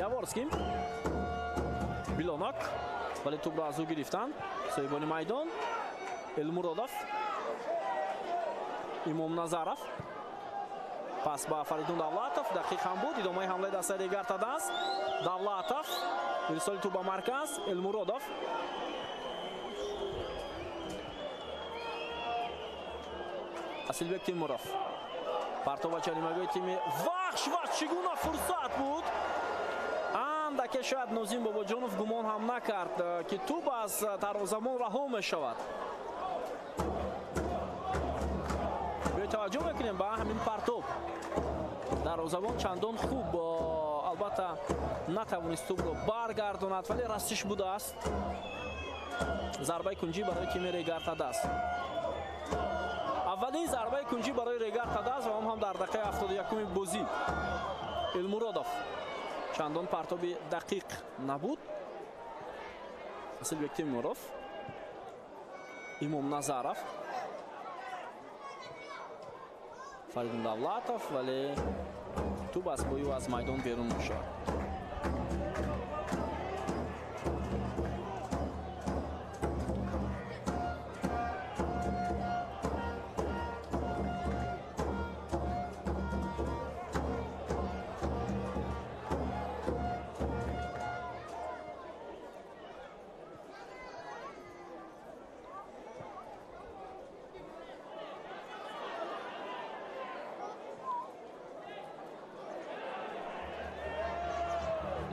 Яворский. Билонок. Вале тӯбро аз ӯ гирифтанд соҳибони майдон. Элмуродов. Имомназаров. Пас ба Фаридун Давлатов. Дақиқ ҳам буд. Идомаи ҳамлаи дастаи Регар-ТадАЗ. Давлатов. Ирсоли тӯб ба марказ. Элмуродов. Асилбек Тимуров. Партов ба чаримагоҳи тими Вахш ва чӣ гуна фурсат буд! Андаке шояд Нозим Бобоҷонов гумон ҳам накард, ки тӯб аз дарвозабон раҳо мешавад. Биёед таваҷҷӯҳ мекунем ба ҳамин партоб. Дарвозабон чандон хуб албатта натавонист тӯбро баргардонад, вале растиш будааст. Зарбаи кунҷӣ барои тими Регар-ТадАЗ. Аввалин зарбаи кунҷӣ барои Регар-ТадАЗ ва он ҳам дар дақиқаи 71-уми бозӣ. Элмуродов. Чандон партоби дақиқ набуд. Асилбек Тимуров. Имомназаров. Фаридун Давлатов, вале тӯб аз пои ӯ аз майдон берун мешавад.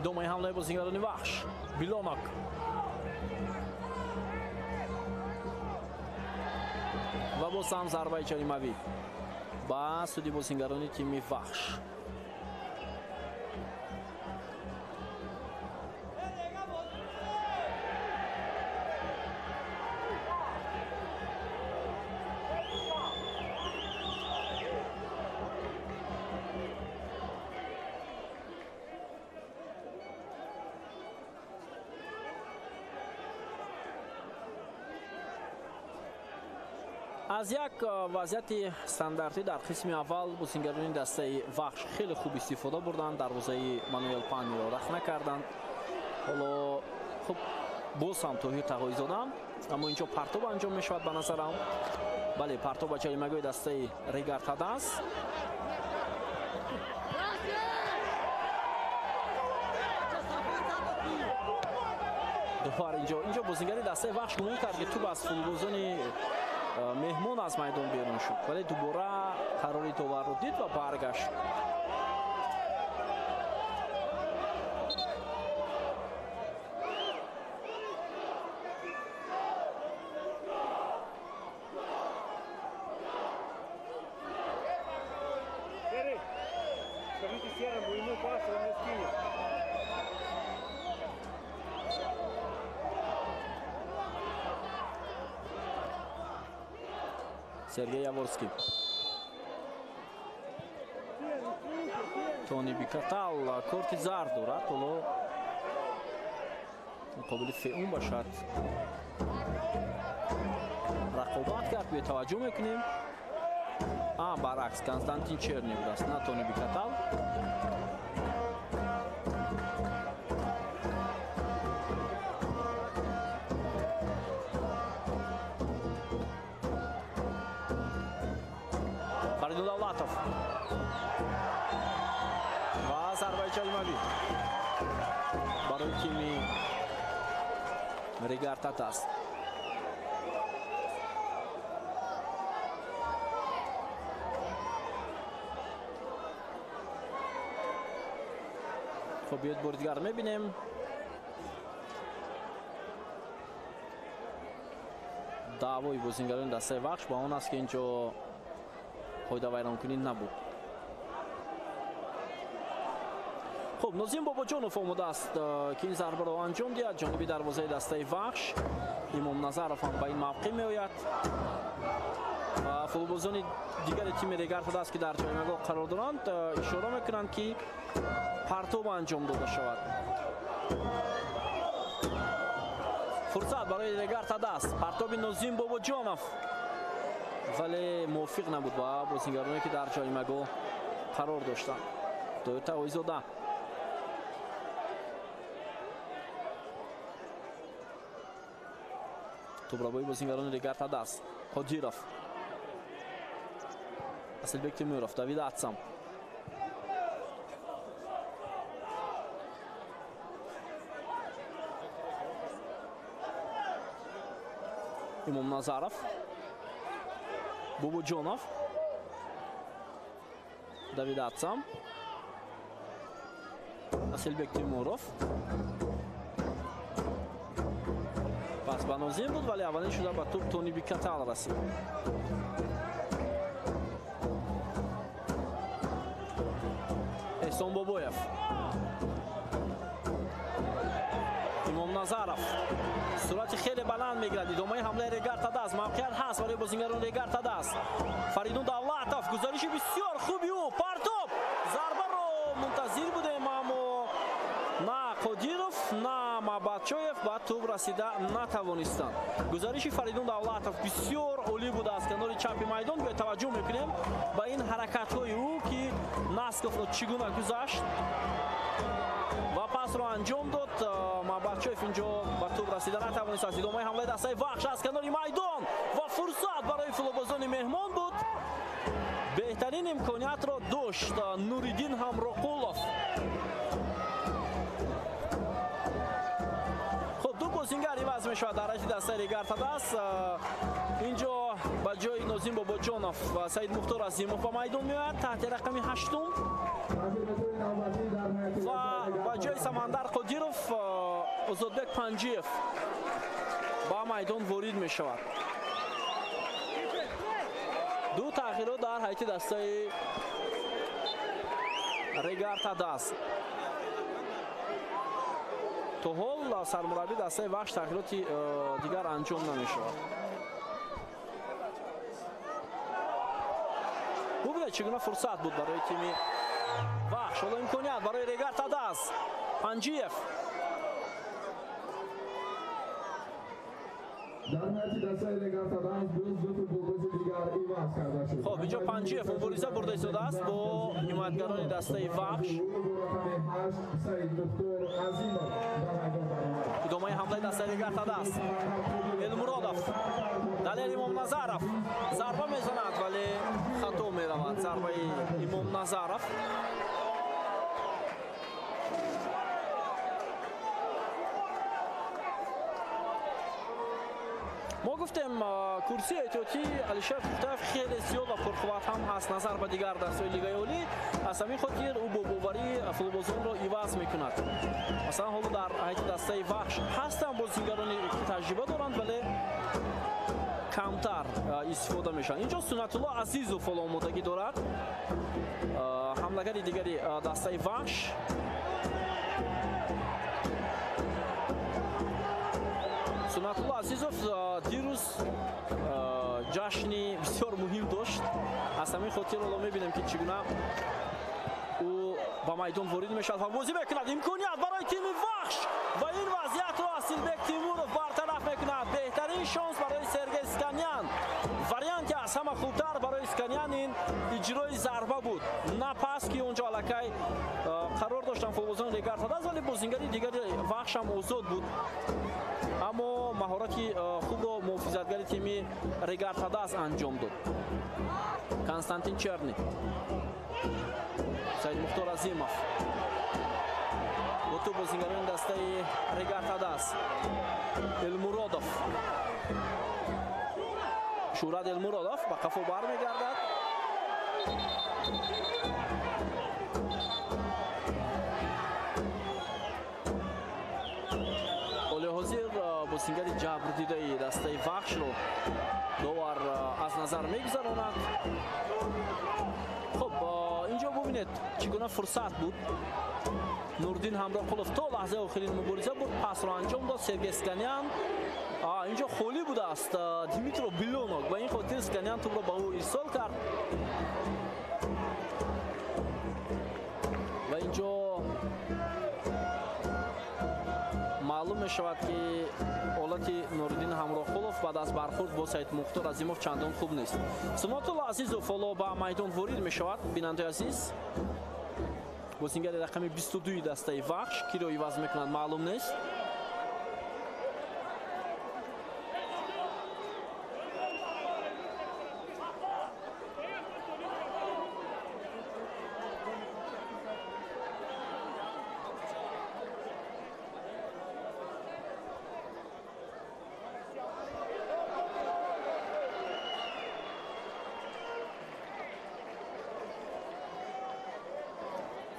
Идомаи ҳамлаи бозингарони Вахш. Билонок. Ва боз ҳам зарбаи ҷаримавӣ ба суди бозингарони тими Вахш. Аз як вазъияти стандартӣ дар қисми аввал бозингарони дастаи Вахш хеле хуб истифода бурданд. Дарвозаи Мануэл Паниро рахна карданд. Ҳоло хуб боз ҳам Тоҳир Тағоизода, аммо инҷо партоб анҷом мешавад ба назарам. Бале, партоб ба ҷаримагоҳи дастаи Регар-ТадАЗ. Дувар инҷо бозингари дастаи Вахш гумон кард, ки тӯб аз футболбозони меҳмон аз майдон берун шуд, вале дубора қарори доварро дид ва баргашт. Сергей Яворский. Тони Бикатал корти зард дорад. Ҳоло муқобили Феун бошад рақобат кард. Биё таваҷҷӯҳ мекунем. Баръакс Константин Черни будааст, на Тони Бикатал. Фаридун Давлатов ва зарбаи ҷаримавӣ барои тими Регар-ТадАЗ. Хуб, биёед бори дигар мебинем. Даъвои бозингарони дастаи Вахш ба он аст, ки инҷо қоидавайронкунӣ набуд. Хуб, Нозим Бобоҷонов омода аст, ки ин зарбаро анҷом диҳад ҷониби дарвозаи дастаи Вахш. Имом Назаров ҳам ба ин мавқеъ меояд. Ва футболбозони дигари тими Регар-ТадАЗ, ки дар ҷоймагоҳ қарор доранд, ишора мекунанд, ки партоб анҷом дода шавад. Фурсат барои Регар-ТадАЗ. Партоби Нозим Бобоҷонов, вале мувофиқ набуд ба бозингароне, ки дар ҷоймагоҳ қарор доштанд. Доюта Ойзода. Тӯбрабои бозингарони Регар-ТадАЗ. Қодиров. Асилбек Темуров, Давид Атсам. Имом Назаров. Бобоҷонов. Давид Атсам. Асилбек Темуров. Пас ба Нозим буд, вале аввалин шуда ба тӯб Тони Бикатал расид. Эҳсон Бобоев. Имом Назаров. Суръати хеле баланд мегирад. Идомаи ҳамлаи Регар-ТадАЗ. Мавқеият ҳаст барои бозингарони Регар-ТадАЗ. Фаридун Давлатов. Гузариши бисёр хуби ӯ. Партоб. Зарбаро мунтазир будем, аммо на Қодиров, на Мабатчоев ба тӯб расида натавонистанд. Гузариши Фаридун Давлатов бисёр олӣ буд аз канори чапи майдон. Биё таваҷҷӯҳ мекунем ба ин ҳаракатҳои ӯ, ки Насковро чӣ гуна гузашт ва пасро анҷом дод. Мабатчоев инҷо ба тӯб расида натавонист. Аз идомаи ҳамлаи дастаи Вахш аз канори майдон ва фурсат барои футболбозони меҳмон буд. Беҳтарин имкониятро дошт Нуриддин Ҳамроқулов. Хуб, ду бозингар иваз мешавад дар ҳайати дастаи Регар-ТадАЗ. Инҷо ба ҷои Нозим Бобоҷонов ва Саид Мухтор Азимов ба майдон меояд таҳти рақами 8 ва ба ҷои Самандар Қодиров Озодбек Панҷиев ба майдон ворид мешавад. Ду тағйирот дар ҳайати дастаи Регар-ТадАЗ. То ҳол сармурабби дастаи Вахш тағйироти дигар анҷом намешавад. Бубинед, чӣ гуна фурсат буд барои тими Вахш. Ҳоло имконият барои Регар-ТадАЗ. Панҷиев. Дар ҳайати дастаи Регар-ТадАЗ боз ду футболбози дигар иваз карда шуд. Хуб, инҷо Панҷиев мубориза бурда истодааст бо ҳимоятгарони дастаи Вахш. Идомаи ҳамлаи дастаи Регар-ТадАЗ. Элмуродов. Далер Имомназаров зарба мезанад, вале хато меравад зарбаи Имомназаров. Мо гуфтем, курсии эҳтиётии Алишер Тухтаев хеле зиёд ва пурқувват ҳам ҳаст назар ба дигар дастҳои лигаи олӣ. Аз ҳамин хотир ӯ бо боварӣ футболбозонро иваз мекунад. Масалан, ҳоло дар ҳайати дастаи Вахш ҳастанд бозингароне, ки таҷриба доранд, вале камтар истифода мешаванд. Инҷо Сунатулло Азизов ҳоло омодагӣ дорад, ҳамлагари дигари дастаи Вахш. Сунатулло Азизов дирӯз ҷашни бисёр муҳим дошт. Аз ҳамин хотир ҳоло мебинем, ки чӣ гуна ӯ ба майдон ворид мешавад ва бозӣ мекунад. Имконият барои тими Вахш ва ин вазъиятро Асилбек Тимуров бартараф мекунад. Беҳтарин шонс барои Сергей Сканян. Варианти аз ҳама хубтар барои Сканян ин иҷрои зарба буд. На пас, ки онҷо аллакай қарор доштанд футболбозони Регар-ТадАЗ, вале бозингари дигари Вахш ҳам озод буд. Аммо маҳорати хубро муҳофизатгари тими Регар-ТадАЗ анҷом дод. Константин Черни. Саид Мухтор Азимов. Бо тӯб бозингарони дастаи Регар-ТадАЗ. Элмуродов. Шӯҳрат Элмуродов ба қафо бармегардад. Ҳоли ҳозир Бозингари ҷабрдидаи дастаи Вахшро довар аз назар мегузаронад. Хуб, инҷо бубинед чӣ гуна фурсат буд. Нурдин Ҳамроқулов то лаҳзаи охирин мубориза бурд, пасро анҷом дод. Сергей Сканян инҷо холӣ будааст. Димитро Билонок ба ин хотир Сканян тӯбро ба ӯ ирсол кард ва инҷо маълум мешавад, ки ҳолати Нуриддин Ҳамроқулов баъд аз бархӯрд бо Саид Мухтор Азимов чандон хуб нест. Сунатулло Азизов ҳоло ба майдон ворид мешавад. Бинандаи азиз, бозингари рақами 22 дастаи Вахш киро иваз мекунад маълум нест.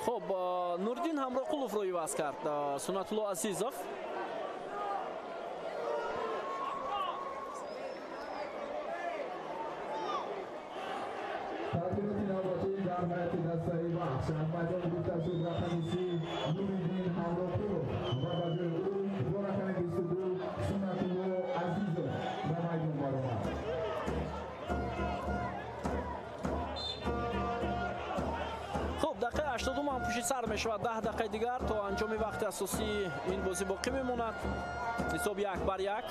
Хуб, Нурдин Ҳамроқуловро иваз кард Сунатулло Азизов. Тағйироти навбатӣ дар ҳайати дастаи Вахш аз майдон гирифта шуд рақами 30 Нуриддин Ҳамроқулов ва ба ҷои ӯ бо рақами 22 Сунатулло Азизов ба майдон баромад. Дақиқаи 82 ҳам пушти сар мешавад. 10 дақиқаи дигар то анҷоми вақти асосии ин бозӣ боқӣ мемонад. Ҳисоб 1-1.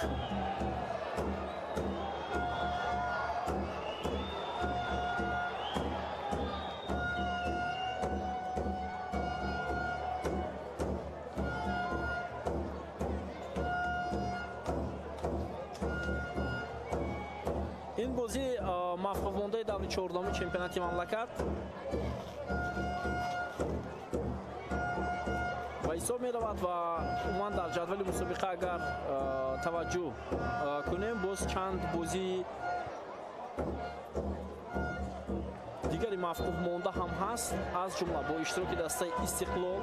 Ин бозӣ мавқуфмондаи даври 14-уми чемпионати мамлакат ба ҳисоб меравад ва умуман дар ҷадвали мусобиқа агар таваҷҷӯҳ кунем, боз чанд бозии дигари мавқуф монда ҳам ҳаст, аз ҷумла бо иштироки дастаи Истиқлол.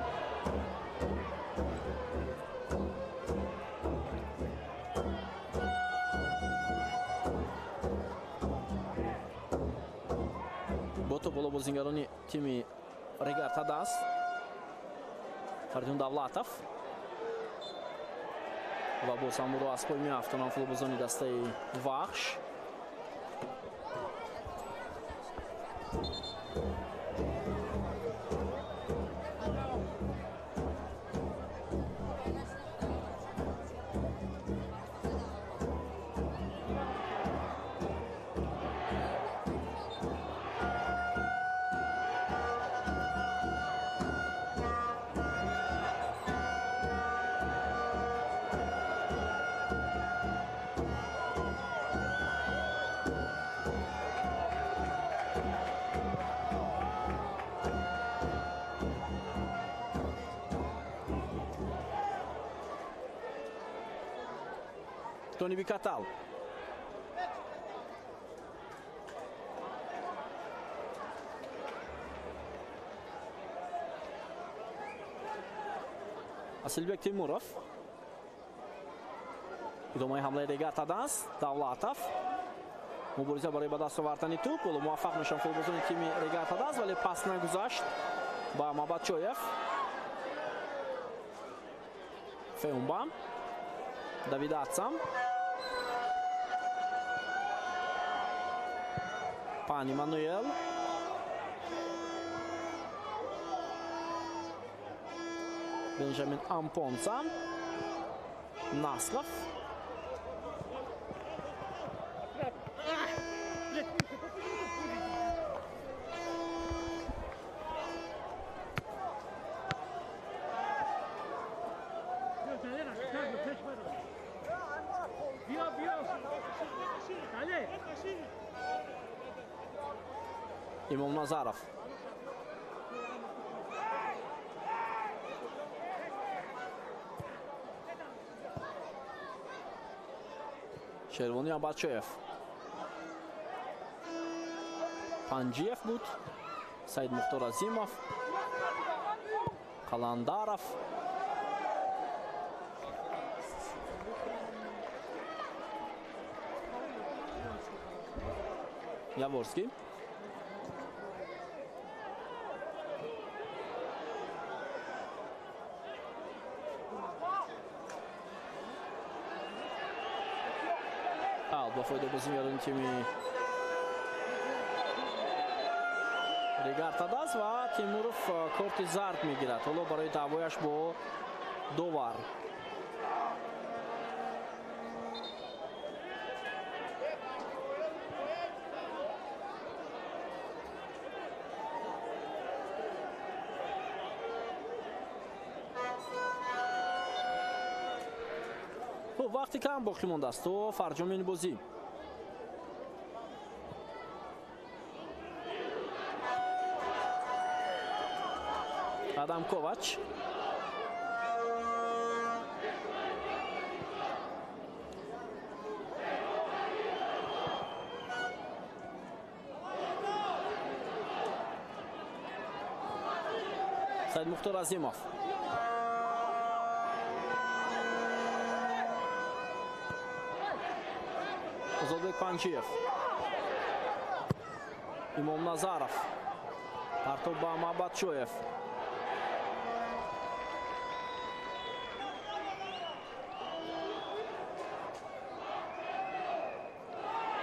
Бо топ боло бозингарони тими Регар-ТадАЗ. Фаридун Давлатов ва боз ҳамуро аз пой меафтонанд футболбозони дастаи Вахш. Тони Бикатал. Асилбек Тимуров. Идомаи ҳамлаи Регар-ТадАЗ. Давлатов. Мубориза барои ба даст овардани тӯп. Ҳоло муваффақ мешаванд футболбозони тими Регар-ТадАЗ, вале пас нагузашт ба Мабатчоев. Феумба. Давид Ацам. Пани Мануэл. Бенджамин Ампонца. Наслов. Имом Назаров. Шервони Абачоев. Панҷиев буд. Саид Мухтор Азимов. Қаландаров. Яворский. Аут ба фоидаи бозигарони тими Регар-ТадАЗ ва Тимуров корти зард мегирад. Ҳоло барои даъвояш бо довар. Хуб, вақти кам боқӣ мондааст то фарҷоми ин бозӣ. Адам Ковач. Саид Мухтор Азимов. Озодбек Панчиев. Имом Назаров. Партоб ба Мабатчоев.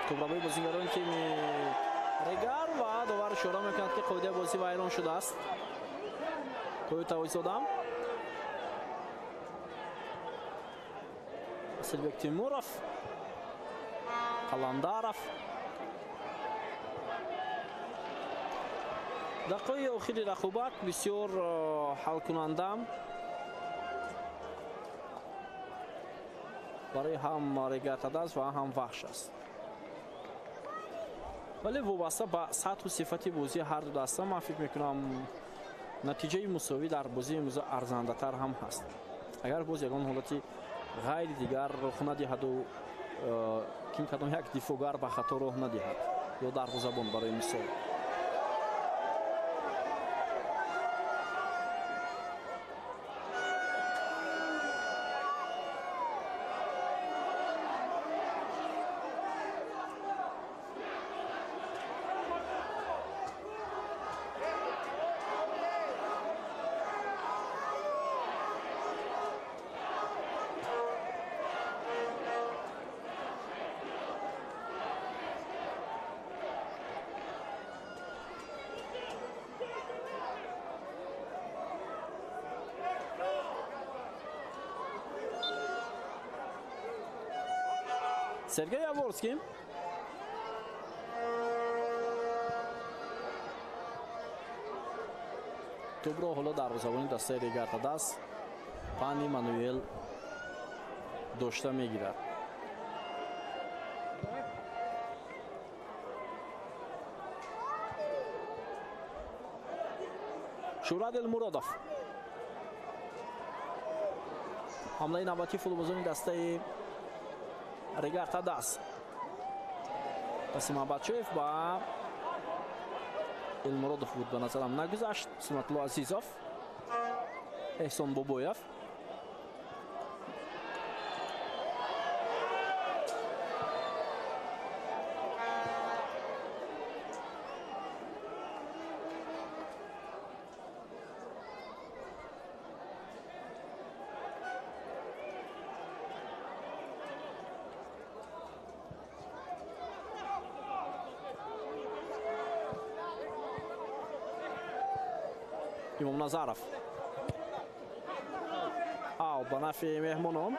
Тӯбрабои бозигарони тими Регар ва довар ишора мекунад, ки қоидаи бозӣ вайрон шудааст. Тоюта Ойзода. Асилбек Тимуров. Қаландаров. Дақиқаи охири рақобат бисёр ҳалкунанда барои ҳам Регар-ТадАЗ ва ҳам Вахш аст. Вале вобаста ба сатҳу сифати бозии ҳар ду даста ман фикр мекунам натиҷаи мусовӣ дар бозии имрӯза арзандатар ҳам ҳаст. Агар боз ягон ҳолати ғайри дигар рух надиҳаду ким кадом як дифоъгар ба хато роҳ надиҳад ё дарвозабон барои мисол. Сергей Яворский. Тӯбро ҳоло дарвозабони дастаи Регар-ТадАЗ Пани Мануэл дошта мегирад. Шӯҳрат Элмуродов. Ҳамлаи навбатии футболбозони дастаи Регар-ТадАЗ. Паси Мабатчоев ба Элмуродов буд, ба назарам нагузашт. Сунатулло Азизов, Эҳсон Бобоев. Имом Назаров. Аут ба нафъи меҳмонон.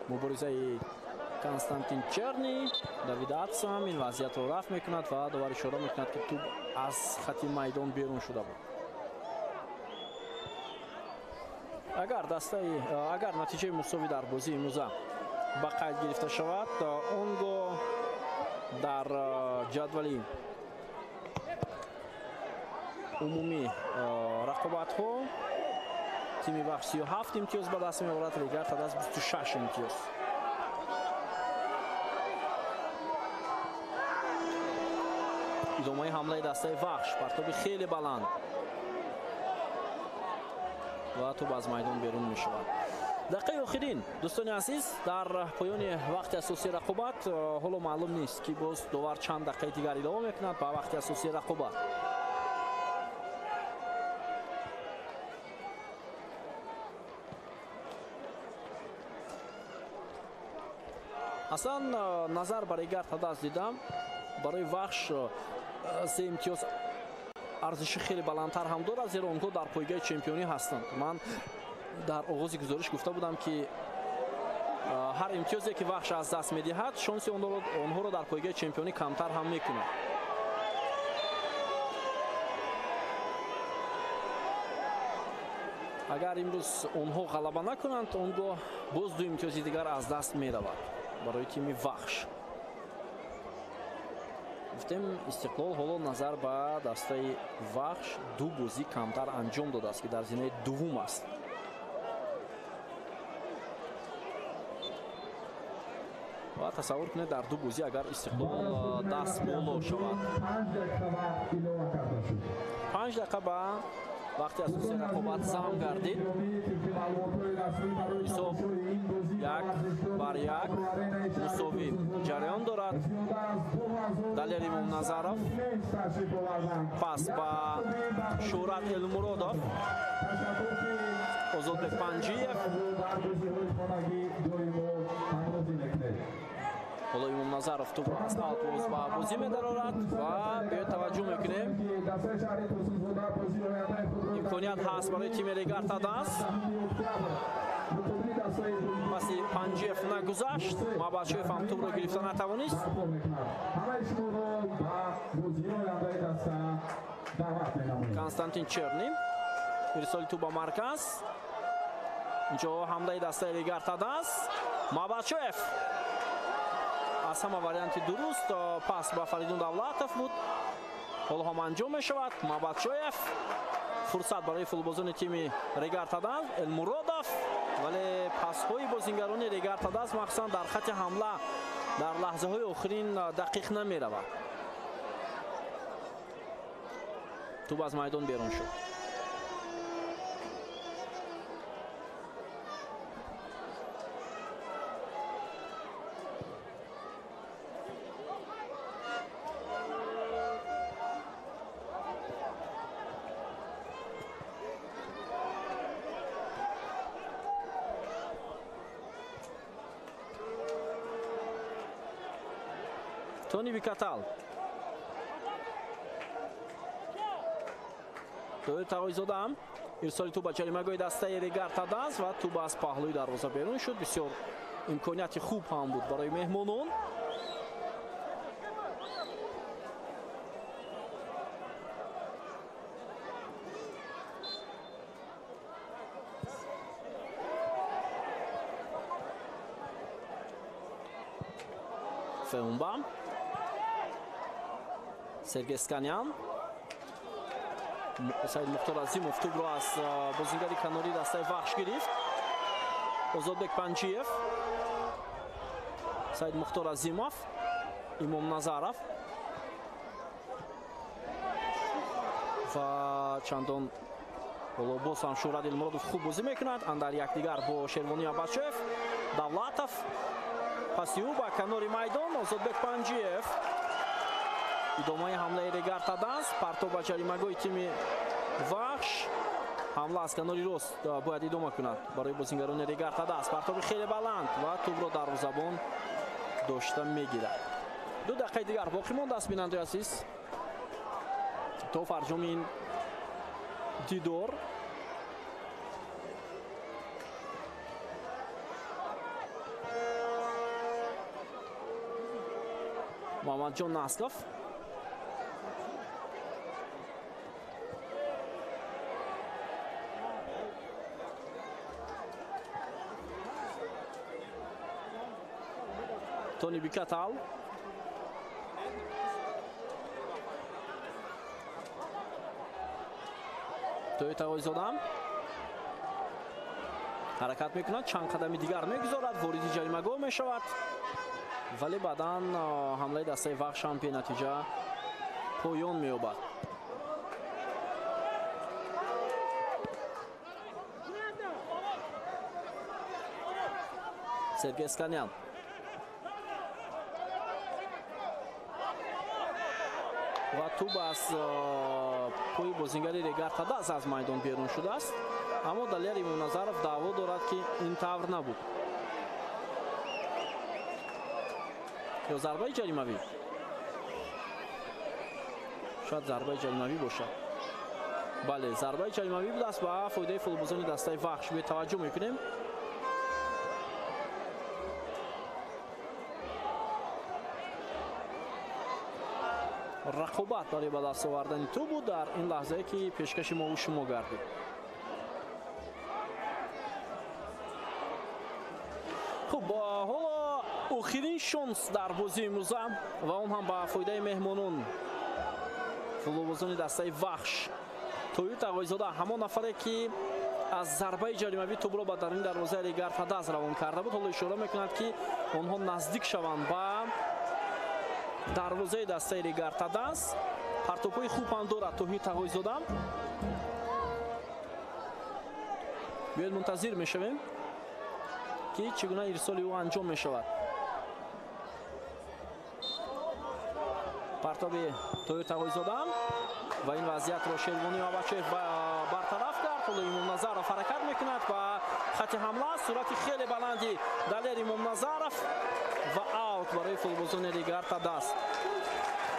Муборизаи Константин Черни, Давид Атсам ин вазъиятро рафт мекунад ва довар ишора мекунад, ки тӯб аз хати майдон берун шуда буд. Агар дастаи агар натиҷаи мусовӣ дар бозии имрӯза ба қайд гирифта шавад, он гоҳ дар ҷадвали умумӣ рақобатҳо тими Вахш 37 имтиёз ба даст меорад, Регар-ТадАЗ 26 имтиёз. Идомаи ҳамлаи дастаи Вахш, партоби хеле баланд. ва тӯб аз майдон берун мешавад. Дақиқаи охирин, дӯстони азиз, дар поёни вақти асосии рақобат. Ҳоло маълум нест, ки боз довар чанд дақиқаи дигар илова мекунад ба вақти асосии рақобат. Аслан назар ба Регар Тадаз дидам, барои Вахш се имтиёз арзиши хеле баландтар ҳам дорад, зеро онҳо дар пойгоҳи чемпионӣ ҳастанд. Ман дар оғози гузориш гуфта будам, ки ҳар имтиёзе ки Вахш аз даст медиҳад, шонси онҳоро дар пойгоҳи чемпионӣ камтар ҳам мекунад. Агар имрӯз онҳо ғалаба накунанд, он гоҳ боз ду имтиёзи дигар аз даст меравад барои тими Вахш. Гуфтем, Истиқлол ҳоло назар ба дастаи Вахш ду бозӣ камтар анҷом додааст, ки дар зинаи дуввум аст. Ва тасаввур кунед, дар ду бозӣ агар Истиқлол даст боло шавад, 5 дақиқа ба вақти асосии рақобат зам гардид. Ҳисоб 1-1 мусовӣ ҷараён дорад. Далер Имомназаров пас ба Шӯҳрат Элмуродов, Озодбек Панҷиев. Ҳоло Имомназаров тӯбро аз аут боз ба бозӣ медарорад ва биёед таваҷҷӯҳ мекунем. Имконият ҳаст барои тими Регар Тадаз. Паси Панҷиев нагузашт, Мабадшоев ҳам тӯбро гирифта натавонист. Константин Черни ирсоли тӯб ба марказ. Инҷо ҳамлаи дастаи Регар Тадаз. Мабадшоев аз ҳама варианти дуруст пас ба Фаридун Давлатов буд. Ҳоло ҳам анҷом мешавад. Мабадшоев, фурсат барои футболбозони тими Регар Тадаз. Элмуродов, вале пасҳои бозингарони Регар Тадаз махсусан дар хати ҳамла дар лаҳзаҳои охирин дақиқ намеравад. Тӯб аз майдон берун шуд. Тони Бикатал. Доир Тағоизода ирсоли тӯб ба ҷаримагоҳи дастаи Регар Тадаз ва тӯб аз паҳлӯи дарвоза берун шуд. Бисёр имконияти хуб ҳам буд барои меҳмонон. Феумба, Сергей Сканян, Саид Мухтор Азимов тӯбро аз бозингари канории дастаи Вахш гирифт. Озодбек Панҷиев, Саид Мухтор Азимов, Имомназаров ва чандон ҳоло боз ҳам Шӯҳрат Элмуродов хуб бозӣ мекунад. Андар якдигар бо Шервони Аббасшоев. Давлатов паси ӯ ба канори майдон. Озодбек Панҷиев. Идомаи ҳамлаи Регар Тадаз. Партоб ба ҷаримагоҳи тими Вахш. Ҳамла аз канори рост бояд идома кунад барои бозингарони Регар Тадаз. Партоби хеле баланд ва тӯбро дарвозабон дошта мегирад. 2 дақиқаи дигар боқӣ мондааст, бинандаи азиз, то фарҷоми ин дидор. Муҳаммадҷон Наслов. Тони Бикатал. Тои Тағоизода ҳаракат мекунад, чанд қадами дигар мегузорад, вориди ҷаримагоҳ мешавад, вале баъдан ҳамлаи дастаи Вахш ҳам бенатиҷа поён меёбад. Сергей Сканян. Ва тӯб аз пои бозингари Регар-ТадАЗ аз майдон берун шудааст, аммо Далер Имомназаров даъво дорад, ки ин тавр набуд. Ё зарбаи ҷаримавӣ? Шояд зарбаи ҷаримавӣ бошад. Бале, зарбаи ҷаримавӣ будааст ба фоидаи футболбозони дастаи Вахш. Бетаваҷҷӯҳ мекунем. Рақобат барои ба даст овардани тӯб буд дар ин лаҳзае, ки пешкаши мову шумо гардид. Хуб, ҳоло охирин шонс дар бозии имрӯза ва он ҳам ба фоидаи меҳмонон, футболбозони дастаи Вахш. Тоҳир Тағойзода, ҳамон нафаре, ки аз зарбаи ҷаримавӣ тӯбро ба даруни дарвозаи Регар-ТадАЗ равон карда буд, ҳоло ишора мекунад, ки онҳо наздик шаванд ба дарвозаи дастаи Регар-ТадАЗ. Партобҳои хуб ҳам дорад Тоҳир Тағойзода. Биёед мунтазир мешавем, ки чӣ гуна ирсоли ӯ анҷом мешавад. Партоби Тоҳир Тағойзода ва ин вазъиятро Шервонӣ Мабачев бартараф кард. Ҳоло Имомназаров ҳаракат мекунад ба хати ҳамла. Суръати хеле баланди Далер Имомназаров ва аут барои футболбозони Регар-ТадАЗ.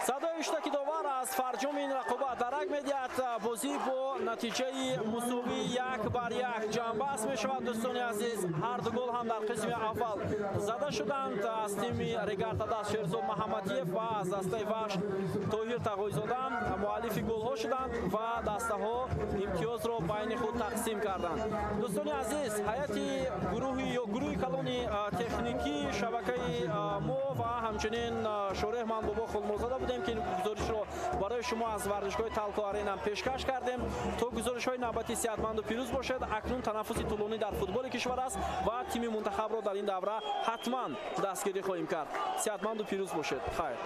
Садои иштаки довар аз фарҷоми ин рақобат дарак медиҳад. Бозӣ бо натиҷаи мусовӣ 1-1 ҷамъбаст мешавад. Дӯстони азиз, ҳар ду гол ҳам дар қисми аввал зада шуданд. Аз тими Регар-ТадАЗ Шерзод Маҳаммадиев ва аз дастаи Вахш Тоҳир Тағойзода муаллифи голҳо шуданд ва дастаҳо имтиёзро байни худ тақсим карданд. Дӯстони азиз, ҳайати гурӯҳи ё гурӯҳи калони техникии шабакаи мо ва ҳамчунин шореҳ Манбобо Хулмозода будем, ки гузоришро барои шумо аз варзишгоҳи Талко Арена пешкаш кардем. То гузоришҳои навбатӣ сеҳатманду пирӯз бошед. Акнун танаффуси тӯлонӣ дар футболи кишвар аст ва тими мунтахабро дар ин давра ҳатман дастгирӣ хоҳем кард. Сеҳатманду пирӯз бошед. Хайр.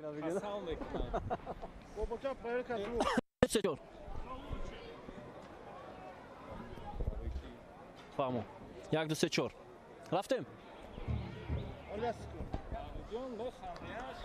Қасам мекунам. Бобоҷон, проверка звук. Се, чор. Фаҳмо. Як, ду, се, чор. Рафтем. Оляску. Ҷон, механдиаш.